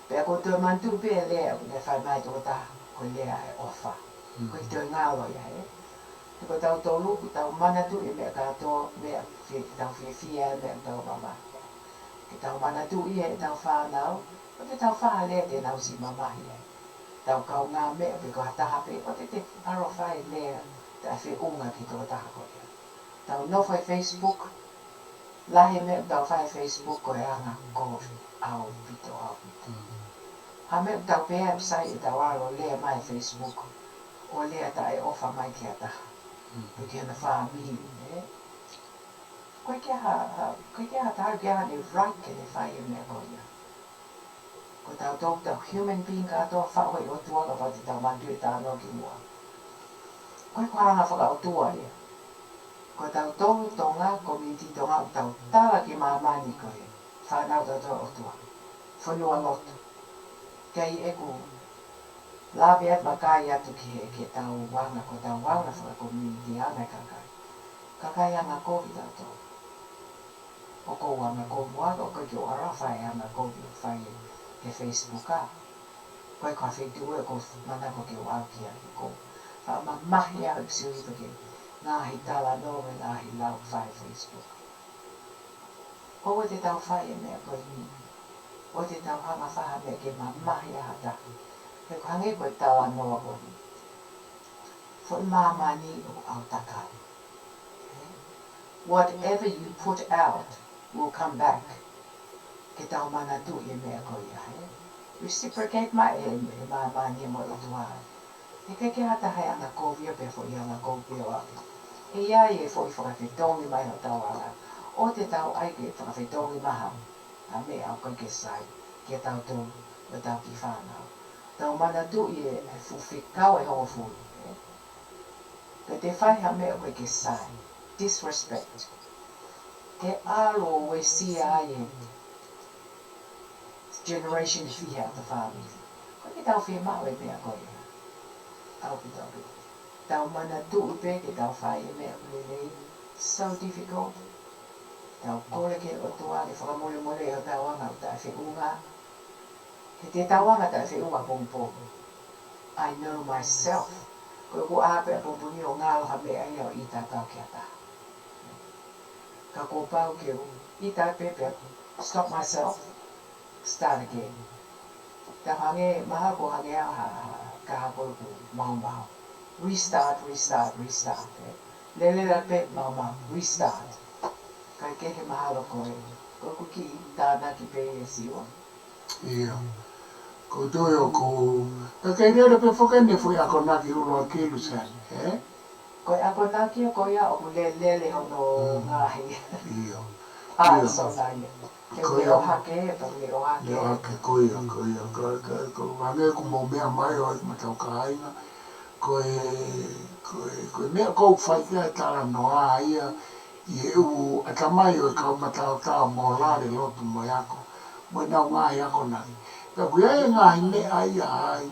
Pea ʻoku ou toe manatuʻi pē e lea naʻe fai mai ʻe he tokotaha, ko e lea ʻe ʻofa. Mm. ʻOku ʻikai toe ngalo ia, ʻe. He ko tautolu, ʻoku tau manatuʻi e meʻa kātoa, meʻa fie-, tau fiefia, meʻa tau mamahi. Ke tau manatuʻi ʻetau fānau, ʻoua te tau fai ha lea te nau siʻi mamahi ai. Tau kaungāmeʻa pe ko ha taha pē, ʻoua te te ʻalu ʻo fai lea taʻefeʻunga ki he tokotaha ko ia. Tau nofo he Facebook, lahi e meʻa ʻoku tau fai he Facebook ko e anga kovi ʻaupito, ʻaupito. Ha meʻa ʻoku tau pehē ʻoku sai ʻetau ʻalu ʻo lea mai he Facebook, ʻo lea taʻeʻofa mai ki ha taha, pe ki hona fāmili, ē? ʻOku ʻikai ke ha, ha, ʻoku ʻikai ke ha taha, ʻoku ʻikai ke ne right ke ne fai e meʻa ko ia. Ko tautolu, tau human being kātoa, faʻu ʻe he ʻOtua kapau te tau manatuʻi e talanoa kimuʻa. Ko e anga fakaʻotua ia. Ko tautolu Tonga, community Tonga, ʻoku tau tala ki māmani ko e fānau tautolu ʻo e ʻOtua. Fonua lotu. Kei ʻeku lave atu, vakai atu ki he, ki heʻetau anga, ko ʻetau anga fakakomiunitī, anga e kakai. Kakai anga kovi tautolu. ʻOku ou anga kovi muʻa, ʻoku ʻikai ke u ʻalu ʻo fai e anga kovi ʻoku fai he Facebook ā. ʻOku ʻikai ko ha feituʻu ʻoku ou manako ke u ʻalu ki ai, ʻoku ou faʻa mamahi au ʻeku sio hifo ki he ngaahi talanoa mo e ngaahi lau ʻoku fai he Facebook. ʻOua te tau fai e meʻa ko eni. ʻOua te tau hanga ʻo fai ha meʻa ke mamahi ai ha taha. He ʻoku hangē ko e talanoa ko eni. Foʻi māmani ʻoku ʻautaka. Whatever you put out will come back. Ke tau manatuʻi e meʻa ko ia, ē. Reciprocate mai e, e māmani mo e ʻOtua. He ʻikai ke ha taha ʻe anga kovi ia pe foʻi anga kovi pē ʻoʻou. ʻE ʻi ai e foʻi fakafetongi mai hotau anga. ʻOua te tau ʻai ke fakafetongi mai ha, ha meʻa ʻoku ʻikai ke sai kiate kitautolu mo ʻetau kiʻi fānau. Tau manatuʻi e, e fuʻu fekau ʻe hongofulu, ē. Ka te fai ha meʻa ʻoku ʻikai ke sai. Disrespect. Ke ʻalu ʻo uesia ai e generation fiha ʻo e fāmili. ʻOku ʻikai ke tau fiemaʻu e meʻa ko ia. ʻAupito, ʻaupito. Tau manatuʻi pē ke tau fai e meʻa ʻoku lelei. So difficult. Tau kole ki he ʻOtua ke fakamolemoleʻi hotau anga ʻoku taʻefeʻunga. He te tau anga taʻefeʻunga pongipongi. I know myself. Ko ʻeku ʻā pē ʻapongipongi ʻo ngalo ha meʻa ia ʻo ʻita atu ki ha taha. Ka kuo pau ke u ʻita pē pea stop myself. Start again. Tau hangē, mahalo ko e hangē ha, ha, ka ha ko ʻeku maumau. Restart, restart, restart, ē. Lele la pē, maumau, restart. Kae kehe mahalo ko e, ko ʻeku kiʻi tānaki pē ʻe Siua. ʻIo. Ko e tui ʻoku, ka kei lele pē foki ʻene foʻi akonaki ʻuluaki Luseane, ē? Ko e akonaki ko ia ʻoku lelele hono ngaahi. ʻIo. ʻA, ʻio. Sona ia. Ko ia. Leʻo hake, pea leʻo hake. Leʻo hake, ko ia, ko ia. Ka, ka, ko e hangē ʻoku mou meʻa mai ʻo ʻeku matau kāinga. Ko e, ko e, ko e meʻa ʻoku ou fai ki ai e talanoa ia, ʻi he ʻū ʻatamai ʻo e kau mataotao mo e lale lotu mo e ako, mo ʻenau ngaahi akonaki. Pea ʻoku ʻi ai e ngaahi meʻa ia ai.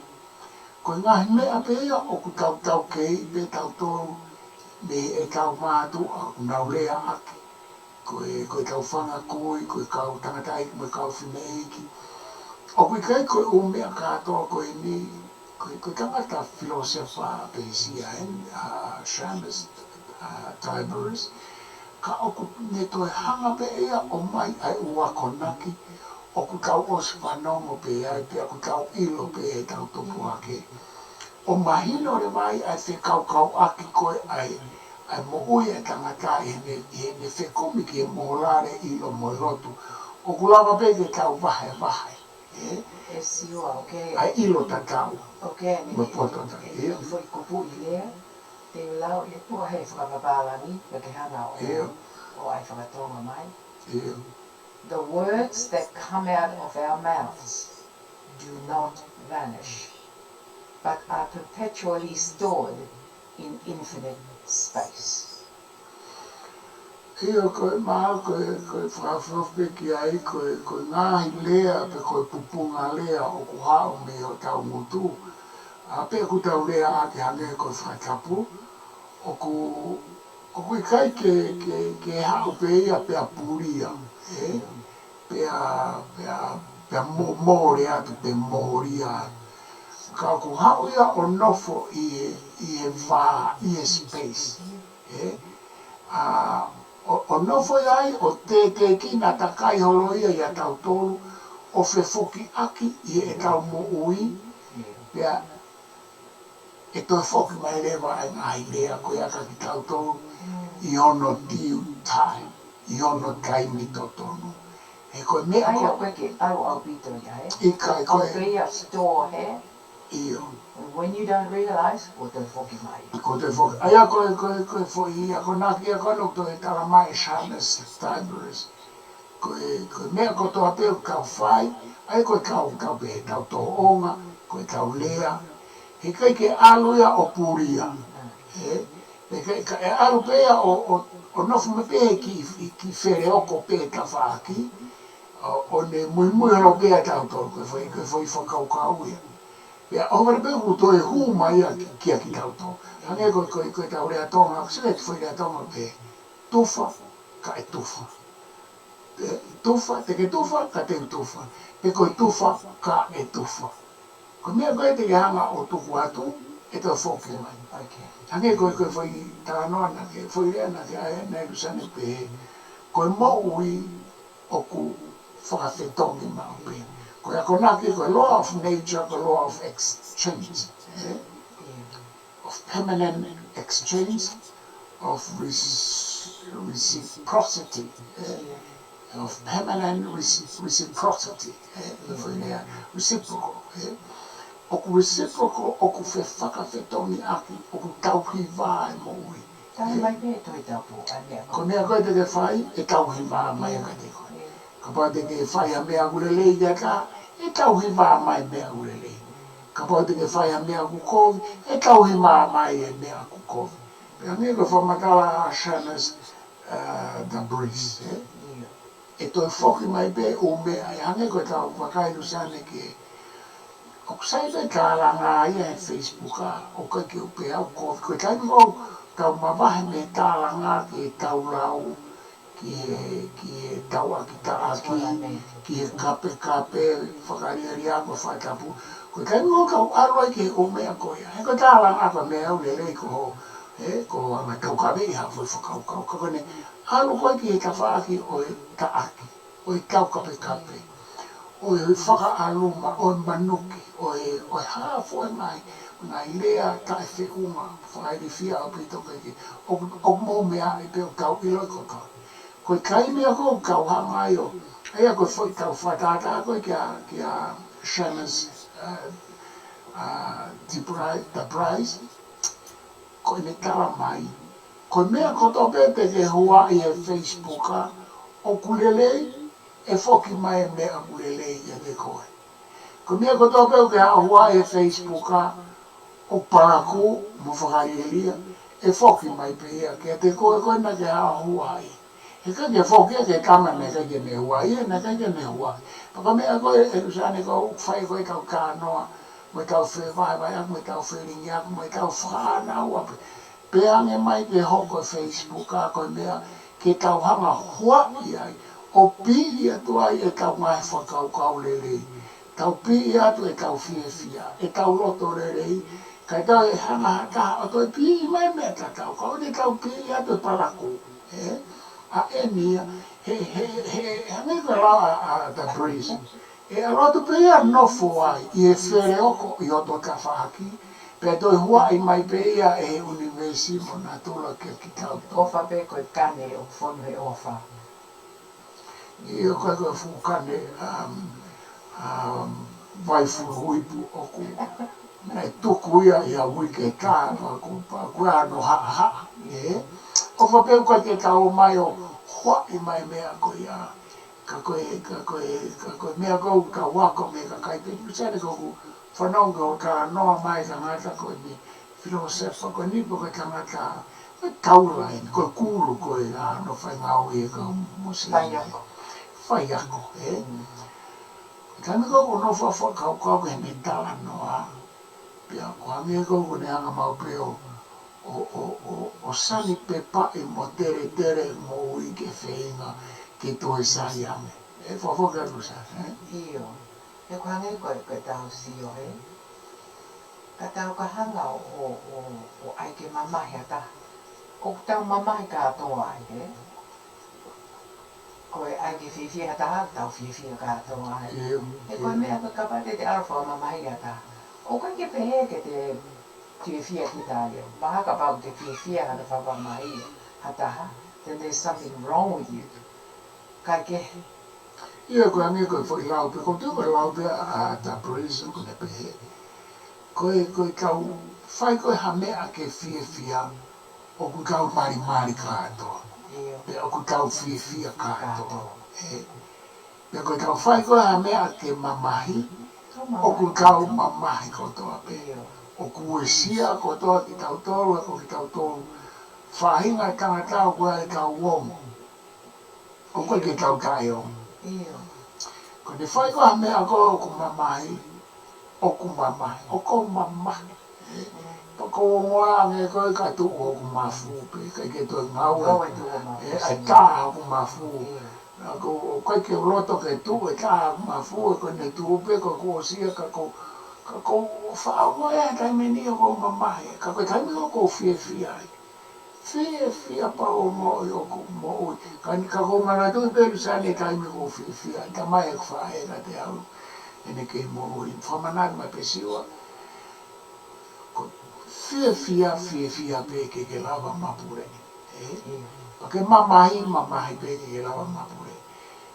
Ko e ngaahi meʻa pē ia ʻoku tau taukei pē tautolu mei heʻetau mātuʻa ʻoku nau lea ʻaki. Ko e, ko ʻetau fanga kui, ko e kau tangataʻeiki mo e kau fineʻeiki. ʻOku ʻikai ko e ʻū meʻa kātoa ko eni, ko e, ko e tangata filōsefa Pēsia eni, ʻa Shammas, ʻa Tiberius. Ka ʻoku ne toe hanga pē ia ʻo ʻomai ʻa e ʻū akonaki ʻoku tau ʻosi fanongo pē ai, pea ʻoku tau ʻilo pē ʻi heʻetau tupu hake. ʻO mahino leva ai ʻa e fekaukauʻaki ko ē ʻa e, ʻa e moʻui ʻa e tangata ʻi heʻene, ʻi heʻene fekumi ki he mōlale, ʻilo mo e lotu. ʻOku lava pē ke tau vahevahe, ē? ʻE Siua, ʻoku ʻi ai e ʻilo tatau. ʻOku ʻi ai e, mo e poto tatau, ʻio. Foʻi kupuʻi lea te u lau, ʻe ʻoua ʻe fakapapālangi, pea ke hanga ʻo, ʻio, ʻo ʻai fakatonga mai. ʻIo. The words that come out of our mouths do not vanish, but are perpetually stored in infinite space. ʻIo, ko e mahalo, ko e, ko e fakaʻofoʻofa pē ki ai, ko e, ko e ngaahi lea, pe ko e pupunga lea ʻoku haʻu mei hotau ngutu. ʻA, pea ʻoku tau lea ʻaki hangē ko e fakatapu, ʻoku, ʻoku ʻikai ke, ke, ke haʻu pē ia pea pulia, ē? Pea, pea, pea mo-, mole atu, pea molia. Ka ʻoku haʻu ia ʻo nofo ʻi he, ʻi he vā, ʻi he space, ē? ʻA, ʻo, ʻo nofo ia ai, ʻo tētēkina takai holo ia ʻiate kitautolu, ʻo fefokiʻaki ʻi heʻetau moʻui, pea ʻe toe foki mai leva ʻa e ngaahi lea ko ia kia kitautolu ʻi hono due time, ʻi hono taimi totonu. He ko e meʻa ʻAi ko ʻoku ʻikai ke ʻalu ʻaupito ia, ē? ʻIkai ko ʻOku e, pē ia store, ē? ʻIo. And when you don't realize, ʻoku toe foki mai. Ko e toe foki. ʻA ia ko e, ko e, ko e foʻi akonaki ia ko ena ʻoku toe tala mai ʻe Shannes Dybrys. Ko e, ko e meʻa kotoa pē ʻoku tau fai, ʻa ia ko e tau, tau pehē, tau tōʻonga, ko e tau lea. He ʻikai ke ʻalu ia ʻo pulia. Ē? He ʻikai, ka ʻe ʻalu pē ia ʻo, ʻo, ʻo nofo mai pē he kiʻi, kiʻi feleoko pē tafaʻaki, ʻo, ʻo ne muimui holo pē ia ʻia tautolu, ko e foʻi, ko e foʻi fakakaukau ia. Pea ʻohovale pē ʻoku toe hū mai ia ki, kia kitautolu. Hangē ko, ko, ko e tau lea Tonga, ʻoku sio ki he foʻi lea Tonga pē, tufa, kae tufa. Ē, tufa, te ke tufa, ka te u tufa. Pe ko e tufa, kae tufa. Ko e meʻa ko ē te ke hanga ʻo tuku atu, ʻe toe foki mai. Okay. Hangē ko e, ko e foʻi talanoa naʻa ke, foʻi lea naʻa ke ʻai ʻe Luseane pehē, ko e moʻui ʻoku fakafetongi maʻu pē. Ko e akonaki, ko e law of nature, ko e law of exchange. Ē? ʻIo. Of permanent exchange, of reci-, reciprocity, ē? ʻIo. Of permanent reci-, reciprocity, ē? Ko e foʻi lea, reciprocal, ē? ʻOku reciprocal, ʻoku fefakafetongiʻaki, ʻoku tauhi vā e moʻui. Tala mai pē ʻe Tohi Tapu, ʻa e meʻa Ko e meʻa ko ē te ke fai, ʻe tauhi vā mai ia kiate koe. Kapau te ke fai ha meʻa ʻoku lelei kiate koe, ʻe tauhi vā mai e meʻa ʻoku lelei. Kapau te ke fai ha meʻa ʻoku kovi, ʻe tauhi vā mai e meʻa ʻoku kovi. Pea hangē ko e fakamatala ʻa Shannes, uh, Dybrys, ē? ʻIo. ʻE toe foki mai pē ʻū meʻa, ʻe hangē ko e tau vakai Luseane ki he, ʻoku sai pē tālanga ia he Facebook ā, ʻoku ʻikai ke u pehē au kovi. Ko e taimi ʻoku tau mavahe mei he tālanga ki he tau lau, ki he, ki he tauʻaki taʻaki, ki he kapekape, fakalialia ko e fakatapu. Ko e taimi ʻoku tau ʻalu ai ki he ʻū meʻa ko ia. He ko e tālanga ko e meʻa ʻoku lelei ko hoʻo, ē, ko hoʻo anga taukaveʻi ha foʻi fakakaukau. Ka ko ʻene ʻalu ko ē ki he tafaʻaki ʻo e taʻaki, ʻo e taukapekape, ʻo e fakaʻaluma, ʻo e manuki, ʻo e, ʻo e hā fua e ngaahi, ngaahi lea taʻefeʻunga, fakailifia ʻaupito ke, ke, ʻo, ʻoku mou meaʻi pē ʻoku tau ʻiloʻi kotoa. Ko e taimi ia ʻoku tau hanga ai ʻo, ʻa ia ko e foʻi tau fakatātā ko ē kia, kia Shannes, uh, uh, Dybrys, Dybrys, ko ʻene tala mai, ko e meʻa kotoa pē te ke huaʻi he Facebook ā, ʻoku lelei, ʻe foki mai e meʻa ʻoku lelei kiate koe. Ko e meʻa kotoa pē ʻoku ke haʻu huaʻi he Facebook ā, ʻoku palakū mo fakalielia, ʻe foki mai pē ia kiate koe ko ē naʻa ke haʻu huaʻi. He ʻikai ke foki ia ki he tama naʻe ʻikai ke ne huaʻi, ʻe naʻe ʻikai ke ne huaʻi. Pea ko e meʻa ko ē, ʻe Luseane, ʻoku fai ko ē ʻetau talanoa, mo ʻetau fevahevaheʻaki, mo ʻetau felingiʻaki, mo ʻetau fānau ʻapi. Pea hangē mai ke hoko e Facebook ā ko e meʻa ke tau hanga huaʻi ai, ʻo piʻi atu ai ʻetau ngaahi fakakaukau lelei. Tau piʻi atu ʻetau fiefia, ʻetau loto lelei, kae tau ʻe hanga ha taha ʻo toe piʻi mai meʻa tatau, ka ʻoku tau piʻi atu e palakū, ē? ʻA eni ia, he, he, he, hangē ko e lau ʻa, ʻa Dybrys. ʻE ʻalu atu pē ia ʻo nofo ai, ʻi he feleoko ʻi hoto tafaʻaki, pea toe huaʻi mai pē ia ʻe he ʻunivēsi mo natula kia kitautolu. ʻOfa pē ko e kane ʻoku fonu he ʻofa. ʻIo, ko e, ko e fuʻu kane, um, um, vaifulu ipu ʻoku, naʻe tuku ia ʻi ha uike ʻe taha, pea ʻoku, pea ʻoku ʻi ai hono haʻahaʻa, ē? ʻOfa pē ʻoku ʻikai ke tau ō mai ʻo huaʻi mai meʻa ko ia. Ka ko e, ka ko e, ka ko e meʻa ko ē ʻoku tau ako mei he kakai pē, Luseane, ko ʻeku fanongo ki hoʻo talanoa mai e tangata ko eni, filōsefa ko eni, pe ko e tangata, ko e taula eni, ko e kulu ko ē ʻa hono faingaue ki he kau Muslim. Faiako. Faiako, ē? Taimi ko ē ʻoku nofo ʻo fakakaukau ki heʻene talanoa, pea ʻoku hangē ko ē ʻoku ne hanga maʻu pē ʻo, ʻo, ʻo, ʻo, ʻo sanipepaʻi mo teletele e moʻui ke feinga ke toe sai ange. ʻE fakafoki atu Luseane, ē? ʻIo. He ʻoku hangē ko e, ko e tau sio, ē? Ka tau ka hanga ʻo, ʻo, ʻo, ʻo ʻai ke mamahi ha taha. ʻOku tau mamahi kātoa ai, ē? Ko e ʻai ke fiefia ha taha, tau fiefia kātoa ai. ʻIo, He ko e ʻio. meʻa ko ē kapau te te ʻalu ʻo fakamamahiʻi ha taha, ʻoku ʻikai ke pehē ke te fiefia kita ai. Mahalo kapau te fiefia hano fakamai ha taha, then there's something wrong with you. Kae kehe. Ia ko e hangē ko e foʻi lau pē, ko e tuʻu ko e lau pē ʻa Taprisa ko ʻene pehē. Ko e, ko e tau fai ko e ha meʻa ke fiefia, ʻoku tau malimali kātoa. ʻIo. Pea ʻoku tau fiefia kātoa. Kātoa. ʻE. Pea ko e tau fai ko e ha meʻa ke mamahi, ʻoku tau mamahi kotoa pē. ʻOku uesia kotoa kitautolu, ʻa ko kitautolu. Faʻahinga tangata ʻoku ʻi ai ʻetau ongo. ʻOku ʻikai ke tau taʻeongo. Ko ʻene fai ko e ha meʻa ko ē ʻoku mamahi, ʻoku mamahi, ʻoku mamahi. Pea ko e ongo ange ko ē ka tuʻu hoku mafu pē, ʻikai ke toe ngāue. Ngāue tuʻu hoʻo mafu. ʻE, ʻai taha hoku mafu. ʻA ko, ʻoku ʻikai ke u loto ke tuʻu e taha hoku mafu, ʻe ko ʻene tuʻu pē, ko ʻeku ʻosi ia ka ko, ka ko faʻa ongo ʻe ha taimi ʻe niʻihi ʻoku ou mamahi, ka ko e taimi ʻoku ou fiefia ai. Fiefia pea u ongoʻi ʻoku moʻui. Ka ni ka ko u manatuʻi pē Luseane taimi ʻoku ou fiefia ai, talamai ʻe heʻeku faʻē kiate au, ʻene kei moʻui. Fakamanatu mai pē Siua, ko e fiefia, fiefia pē ke ke lava mapuleʻi. ʻE? Pea ke mamahi, mamahi pē ke ke lava mapuleʻi.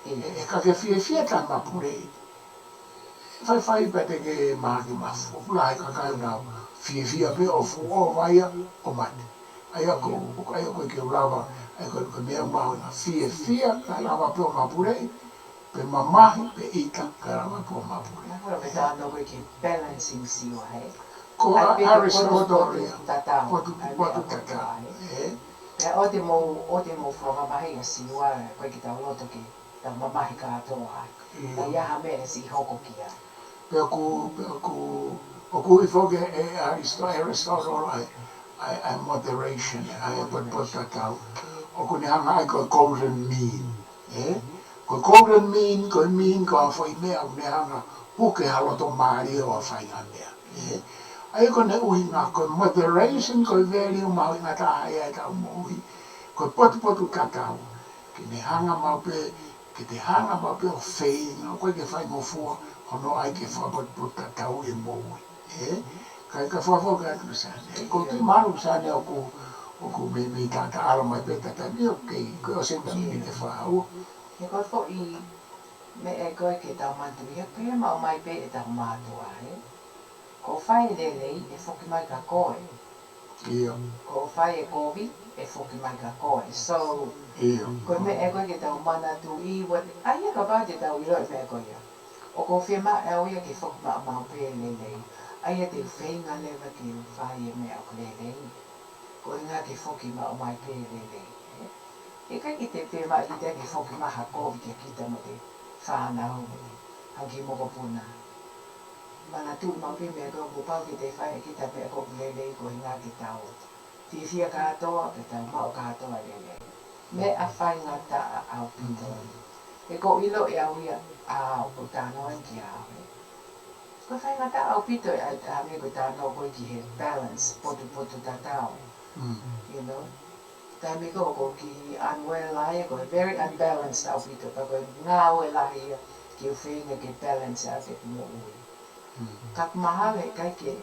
ʻE, ʻe ka ke fiefia taʻe mapuleʻi, faifai pē te ke mahaki mafu. ʻOku lahi e kakai ʻoku nau fiefia pē ʻo fuʻu ʻova ia ʻo mate. ʻA ia ko, ʻa ia ko e ke u lava, ʻa ia ko e, ko e meʻa ʻoku mahuʻinga, fiefia kae lava pē ʻo mapuleʻi, pe mamahi, pe ʻita kae lava pē ʻo mapuleʻi. Mahalo pē tau ʻano ko e ke balancing Siua, ē? Ko ʻAi pē ke Aristotle potupotu ia. Tatau. Potu, ʻAi meʻa potu kotoa, tatau. ē? ʻE? Pea ʻoua te mou, ʻoua te mou fakamamahi ʻa Siua, ko e ke tau loto ke tau mamahi kātoa ai. ʻIo. ʻA ia ha meʻa ʻe siʻi hoko ki ai. Pea ʻoku, pea ʻoku, ʻoku ui foki ʻe Aristo-, Aristotle ʻa e, ʻa e, ʻa e moderation, ʻa e potupotu tatau. ʻOku ne hanga ʻai ko e golden mean. ʻE? Ko e golden mean, ko e mean, ko e foʻi meʻa ʻoku ne hanga puke ha loto mālie ʻo ha faʻahinga meʻa. ʻE? ʻA ia ko ʻene ʻuhinga, ko e moderation, ko e value mahuʻinga taha ia ʻetau moʻui. Ko e potupotu tatau. Ke ne hanga maʻu pē, ke te hanga maʻu pē ʻo feinga, ʻoku ʻikai ke faingofua hono ʻai ke fakapotupotu tatau e moʻui. ʻE? Kae ka fakafoki atu Luseane. ʻE, ko e tui mālō Luseane ʻoku, ʻoku meimei taʻataʻalo mai pē tata ni ʻoku kei, ko e ʻosi e miniti ʻe fā ua. He ko e foʻi meʻa ko ē ke tau manatuʻi, he pehē maʻu mai pē ʻetau mātuʻa, ē? Ko e fai e lelei, ʻe foki mai kia koe. ʻIo. Ko e fai e kovi, ʻe foki mai kia koe. So, ʻIo. ko e meʻa ko ē ke tau manatuʻi, what, ʻa ia kapau te tau ʻilo e meʻa ko ia. ʻOku ou fiemaʻu au ia ke foki maʻu maʻu pē e lelei. ʻA ia te u feinga leva ke u fai e meʻa ʻoku lelei. Ko e ʻuhinga ke foki maʻu mai pē e lelei, ē? ʻIkai ke te pehē mai kita ke foki mai ha kovi kia kita mo e fānau mo e hangē ko e mokopuna. Manatuʻi maʻu pē meʻa ko ē kuo pau ke te fai ʻe kita meʻa ʻoku lelei ko e ʻuhinga ke tau fiefia kātoa, ke tau maʻu kātoa e lelei. Meʻa faingataʻa ʻaupito. He ʻoku ou ʻilo ʻe au ia ʻa ʻoku ou talanoa ki ai, ē? Ko e faingataʻa ʻaupito ʻa e, ʻa e meʻa ko e talanoa ko ē ki he balance, potupotu tatau. You know? Taimi ko ē ʻoku ou kiʻi unwell ai, ko e very unbalanced ʻaupito, pea ko e ngāue lahi ia ke u feinga ke balance ʻaki ʻeku moʻui. Ka mahalo he ʻikai ke,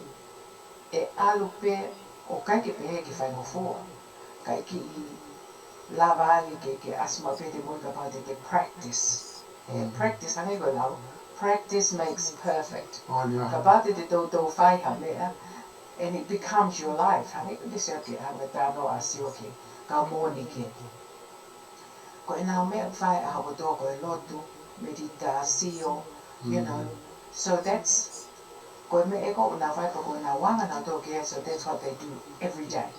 ʻe ʻalu pē, ʻoku ʻikai ke pehē ke faingofua. Kae kiʻi lava ange ke, ke ʻasi maʻu pē te moʻui kapau te te practice. ʻE practice, hangē ko e lau, practice makes perfect. Kapau te te toutou fai ha meʻa, and it becomes your life. Hangē ko e sio ki he talanoa ʻa Siua ki he kau Mōnike. Ko ʻenau meʻa ʻoku fai ʻaho kotoa ko e lotu, meditation, you know. So that's, ko e meʻa ē ʻoku nau fai pea ko ʻenau anga nautolu ki ai, so that's what they do every day.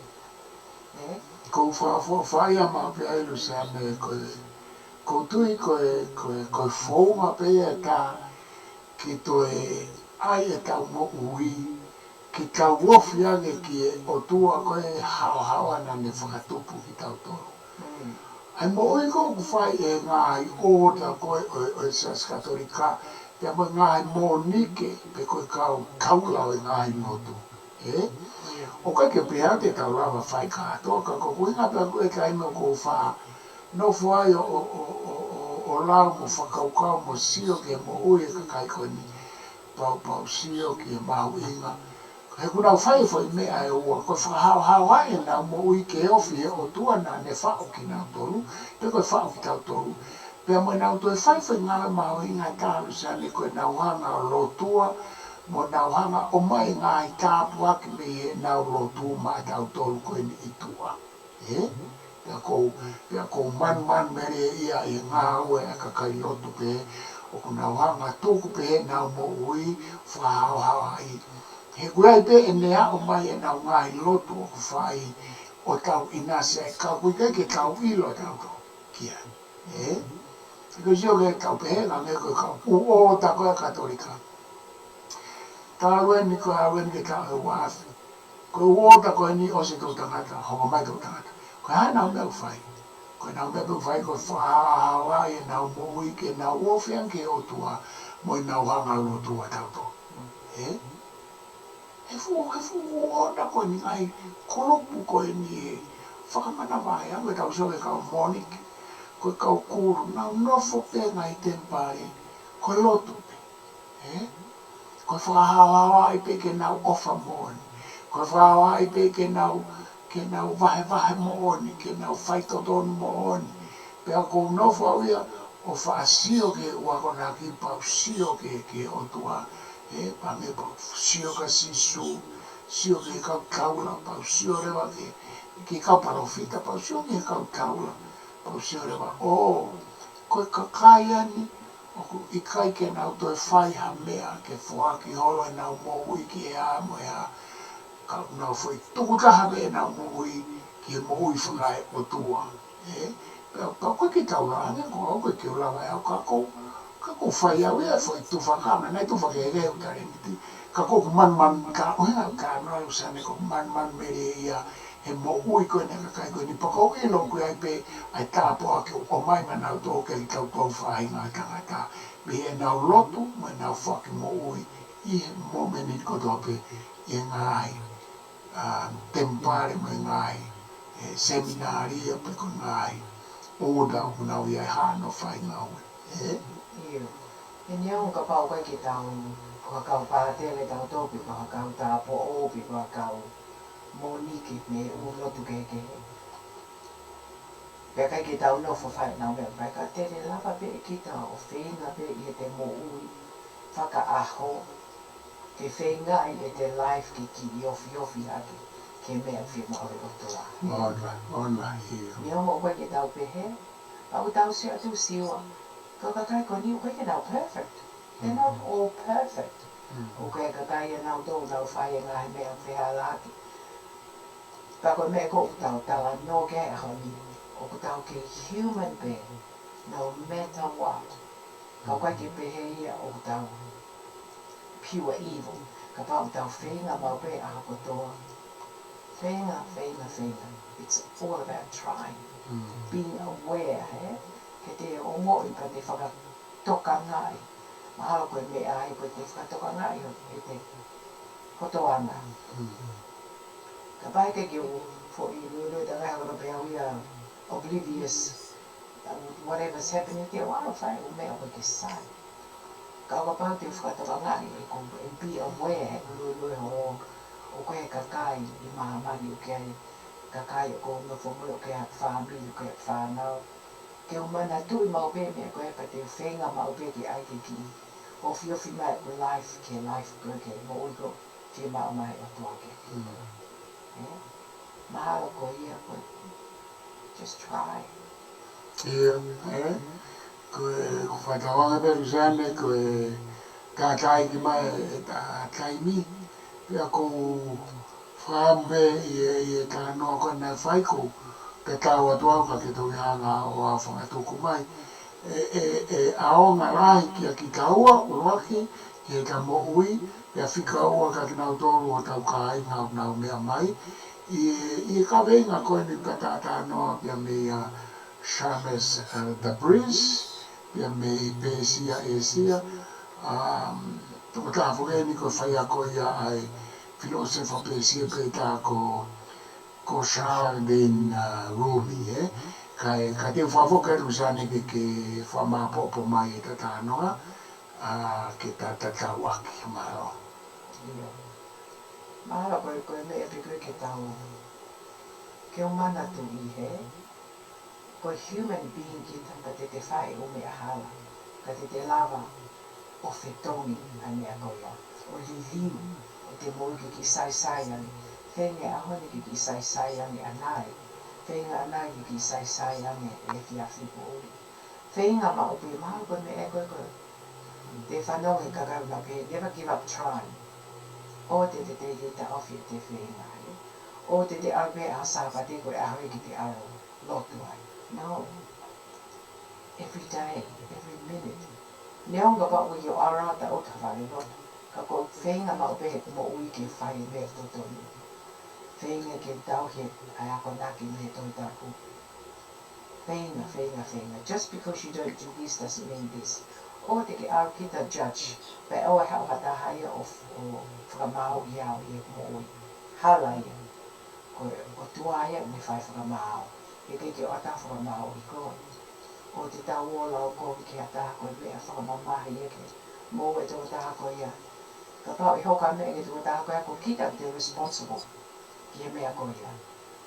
Ē? ʻOku ou fa-, fa-, fakaʻamu pē ʻa Luseane ko e, ʻoku ou tui ko e, ko e, ko e founga pē ia ʻe taha ke toe ʻai ʻetau moʻui ke tau ofi ange ki he ʻOtua ko e haohaoa naʻa ne fakatupu kitautolu. ʻA e moʻui ko ē ʻoku fai ʻe he ngaahi ʻōta ko ē ʻo, ʻo e Siasi Katolika, pea mo e ngaahi Mōnike, pe ko e kau taula ʻo e ngaahi lotu. Ē? ʻOku ʻikai ke pehē au te tau lava fai kātoa, ka ko e ʻuhinga pē ʻoku ʻi ai e taimi ʻoku ou faʻa nofo ai ʻo, ʻo, ʻo, ʻo, ʻo, ʻo lau mo fakakaukau mo sio ki he moʻui e kakai ko eni. Pea u, pea u sio ki he mahuʻinga. He ʻoku nau fai e foʻi meʻa ʻe ua, ko e fakahaohaoaʻi ʻenau moʻui ke ofi he ʻOtua naʻa ne faʻu kinautolu, pe ko e faʻu kitautolu. Pea mo ʻenau toe fai e foʻi ngāue mahuʻinga taha, Luseane, ko ʻenau hanga ʻo lotua, mo ʻenau hanga ʻo ʻomai e ngaahi tāpuaki mei heʻenau lotu maʻatautolu ko eni ʻi tuʻa. Ē? Pea ʻoku ou, pea ʻoku ou manumanumelie ia ʻi he ngāue ʻa e kakai lotu pē, ʻoku nau hanga ʻo tuku pē ʻenau moʻui, fakahaohaoaʻi. He ʻoku ʻi ai pē ʻene aʻu mai ʻenau ngaahi lotu ʻoku fai ʻo tau ʻinasi ai ka ʻoku ʻikai ke tau ʻilo ʻe tautolu ki ai. Ē? He ʻoku ou sio ki he tau pehē, ka ngē ko e kau ʻū ʻota ko ē ʻa e Katolika. Talu eni ko e aʻu eni ki he taʻu ʻe ua afe. Ko e ʻū ʻota ko eni ʻosi e toʻutangata, hoko mai e toʻutangata. Ko e hā ʻenau meʻa ʻoku fai? Ko ʻenau meʻa pē ʻoku fai ko e fakahaohaoaʻi ʻenau moʻui ke nau ofi ange ki he ʻOtua mo ʻenau hanga ʻo lotua tautolu. Ē? He fuʻu, he fuʻu ʻota ko eni ngaahi kulupu ko eni he fakamanavahē, ʻa ia ko e tau sio ki he kau Mōnike, ko e kau kulu, nau nofo pē ngaahi temipale, ko e lotu pē. Ē? Ko e fakahaohaoaʻi pē ke nau ʻofa moʻoni. Ko e fakahaohaoaʻi pē ke nau, ke nau vahevahe moʻoni, ke nau faitotonu moʻoni. Pea ʻoku ou nofo au ia ʻo faʻa sio ki he ʻū akonaki pea u sio ki he, ki he ʻOtua. Ē, pea mo e pea u sio kia Sīsū, sio ki he kau taula, pea u sio leva ki he, ki he kau palōfita, pea u sio ki he kau taula, pea u sio leva, ʻō, ko e kakai eni, ʻoku ʻikai ke nau toe fai ha meʻa ke foaki holo ʻenau moʻui ki he hā mo e hā, ka ʻoku nau foʻi tukutaha pē ʻenau moʻui ki he moʻui fakaeʻotua. Ē? Pea, pea ʻoku ʻikai ke tau lava ange, ko au ʻoku ʻikai ke u lava ʻe au ka ʻoku ou, ka ʻoku ou fai au ia e foʻi tufakanga, naʻe tufa kehekehe ʻeku talēniti, ka ʻoku ou manumanu ka, ʻo hangē ko e talanoa ʻa Luseane, ʻoku ou manumanumelie ia he moʻui ko eni ʻa e kakai ko eni pea ʻoku ou ʻilo ʻoku ʻi ai pē ʻa e tāpuaki ʻoku ʻomai maʻanautolu ke tau tau faʻahinga tangata. Mei heʻenau lotu, mo ʻenau foaki moʻui ʻi he momeniti kotoa pē, ʻi he ngaahi, ʻa, temipale mo e ngaahi, ē, seminalio pe ko e ngaahi ʻota ʻoku nau ʻi ai hano fai ngāue. Ē? ʻIo. He neongo kapau ʻoku ʻikai ke tau, ko ha kau pātele tautolu pe ko ha kau tāupoʻou pe ko ha kau Mōnike mei he ʻū lotu kehekehe. Pea ʻikai ke tau nofo fai ʻenau meʻa, pea ka te lava pē kita ʻo feinga pē ʻi heʻete moʻui fakaʻaho, ke feingaʻi ʻete life ke kiʻi ofiofi hake ki he meʻa fiemaʻu ʻe he ʻOtua. Ola, ola, ʻio. Neongo ʻoku ʻikai ke tau pehē, pea ʻoku tau sio atu Siua. Ko e kakai ko eni ʻoku ʻikai ke nau perfect. They're not all perfect. Mm. ʻOku ʻi ai e kakai ʻanautolu ʻoku nau fai e ngaahi meʻa fehālaaki. Pea ko e meʻa ko ē ʻoku tau talanoa ki ai he ʻaho ni, ʻoku tau kei human pē, no matter what. Ka ʻoku ʻikai ke pehē ia ʻoku tau pure evil. Kapau ʻoku tau feinga maʻu pē ʻaho kotoa. Feinga, feinga, feinga. It's all about trying. Mm. Being aware, ē? Ke te ongoʻi pea te fakatokangaʻi. Mahalo ko e meʻa ia ko ʻete fakatokangaʻi ʻo ʻete kotoanga. Mm. Kapau ʻoku ʻikai ke u foʻi luelue tangai holo pē au ia oblivious, uh, whatever's happening, te u ʻalu ʻo fai e ʻū meʻa ʻoku ʻikai ke sai. Ka ʻo kapau te u fakatokangaʻi ʻeku, and be aware ʻeku luelue holo, ʻoku ʻi ai e kakai ʻi māmani, ʻoku ʻi ai e kakai ʻoku ou nofo mo ia, ʻoku ʻi ai haʻaku fāmili, ʻoku ʻi ai haʻaku fānau. Ke u manatuʻi maʻu pē e meʻa ko ē pea te u feinga maʻu pē ke ʻai ke kiʻi ofiofi mai ʻeku life ki he life ko ē, ki he moʻui ko ē fiemaʻu mai ʻe he ʻOtua ke. Mm. Ē? Mahalo ko ia ko e, just try. ʻIo, ē? Ko e, ʻoku ou fakatauange pē Luseane, ko e tātāʻi mai e ta-, taimi, pea ʻoku ou fakaʻamu pē ʻi he, ʻi he talanoa ko ē naʻe fai, ʻoku ou tatau atu au ka ke toki hanga ʻo ʻai e fakatuku mai. ʻE, ʻe, ʻe ʻaonga lahi kia kitaua, ʻuluaki, ki heʻeta moʻui, pea fika ua kia kinautolu hotau kāinga ʻoku nau meʻa mai. ʻI he, ʻi he kaveinga ko eni ʻoku ta talanoa pea mei a Shammas, uh, the Prince, pea mei Pēsia, ʻĒsia, um, tokotaha foki eni ko e faiako ia ʻa e filōsefa Pēsia pē ʻe taha ko, ko Charles Ben, uh, Rumi, ē? Kae, ka te u fakafoki atu Luseane ke, ke fakamāʻopoʻopo mai ʻeta talanoa, ʻa, ke ta tatau ʻaki, mālō. ʻIo. Mahalo ko e, ko e meʻa pē ko ē ke tau, ke u manatuʻi he, ko e human being kita ka te te fai ʻū meʻa hala, ka te te lava ʻo fetongi ʻa e meʻa ko ia, ʻo liliu ʻete moʻui ke kiʻi saisai ange. Feinga he ʻaho ni ke kiʻi saisai ange ʻanai. Feinga ʻanai ke kiʻi saisai ange he efiafi poʻuli. Feinga maʻu pē, mahalo ko e meʻa ko ē ko ē te fanongo he kakai ʻoku nau pehē, never give up trying. ʻOua te te teitei taʻofi ʻete feinga ai. ʻOua te te ʻalu pē ʻaho Sāpate ko e ʻaho ia ke te ʻalu lotu ai. No. Every day, every minute. Neongo kapau ʻoku ʻikai ke ʻalu ʻo taʻutu ha vale lotu, ka ko e feinga maʻu pē he moʻui ke fai e meʻa totonu. Feinga ke tauhi ʻa e akonaki mei he Tohi Tapu. Feinga, feinga, feinga. Just because you don't do this doesn't mean this. ʻOua te ke ʻalu kita judge, pea ʻoua ʻe haʻu ha taha ia ʻo, ʻo fakamāuʻi au ʻi heʻeku moʻui. Hala ia. Ko e ʻOtua ia ʻoku ne fai e fakamaau. ʻIkai ke ʻoatu ha fakamāuʻi koe. ʻOua te tau ō ʻo lau kovi ki ha taha ko e meʻa fakamamahi ia ke moʻui e tokotaha ko ia. Kapau ʻe hoko ha meʻa ki he tokotaha ko ia, ko kita ʻoku te responsible ki he meʻa ko ia.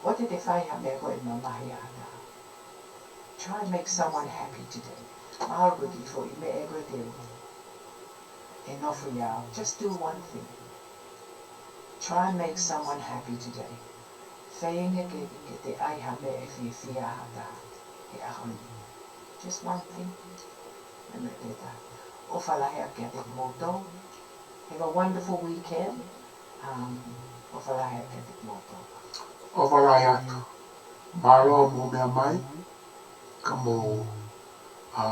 ʻOua te te fai ha meʻa ko ē ʻe mamahi ai ha taha. Try and make someone happy today. Mahalo ko e kiʻi foʻi meʻa ko ē te u, ʻe nofo ia. Just do one thing. Try and make someone happy today. Feinga ke, ke te ʻai ha meʻa ʻe fiefia ai ha taha he ʻaho ni. Just one thing. Meʻa pē taha. ʻOfa lahi atu kiate kimoutolu. Have a wonderful weekend. Um, ʻofa lahi atu kiate kimoutolu. ʻOfa lahi atu. Mālō hoʻomou meʻa mai. Ka mou, ā,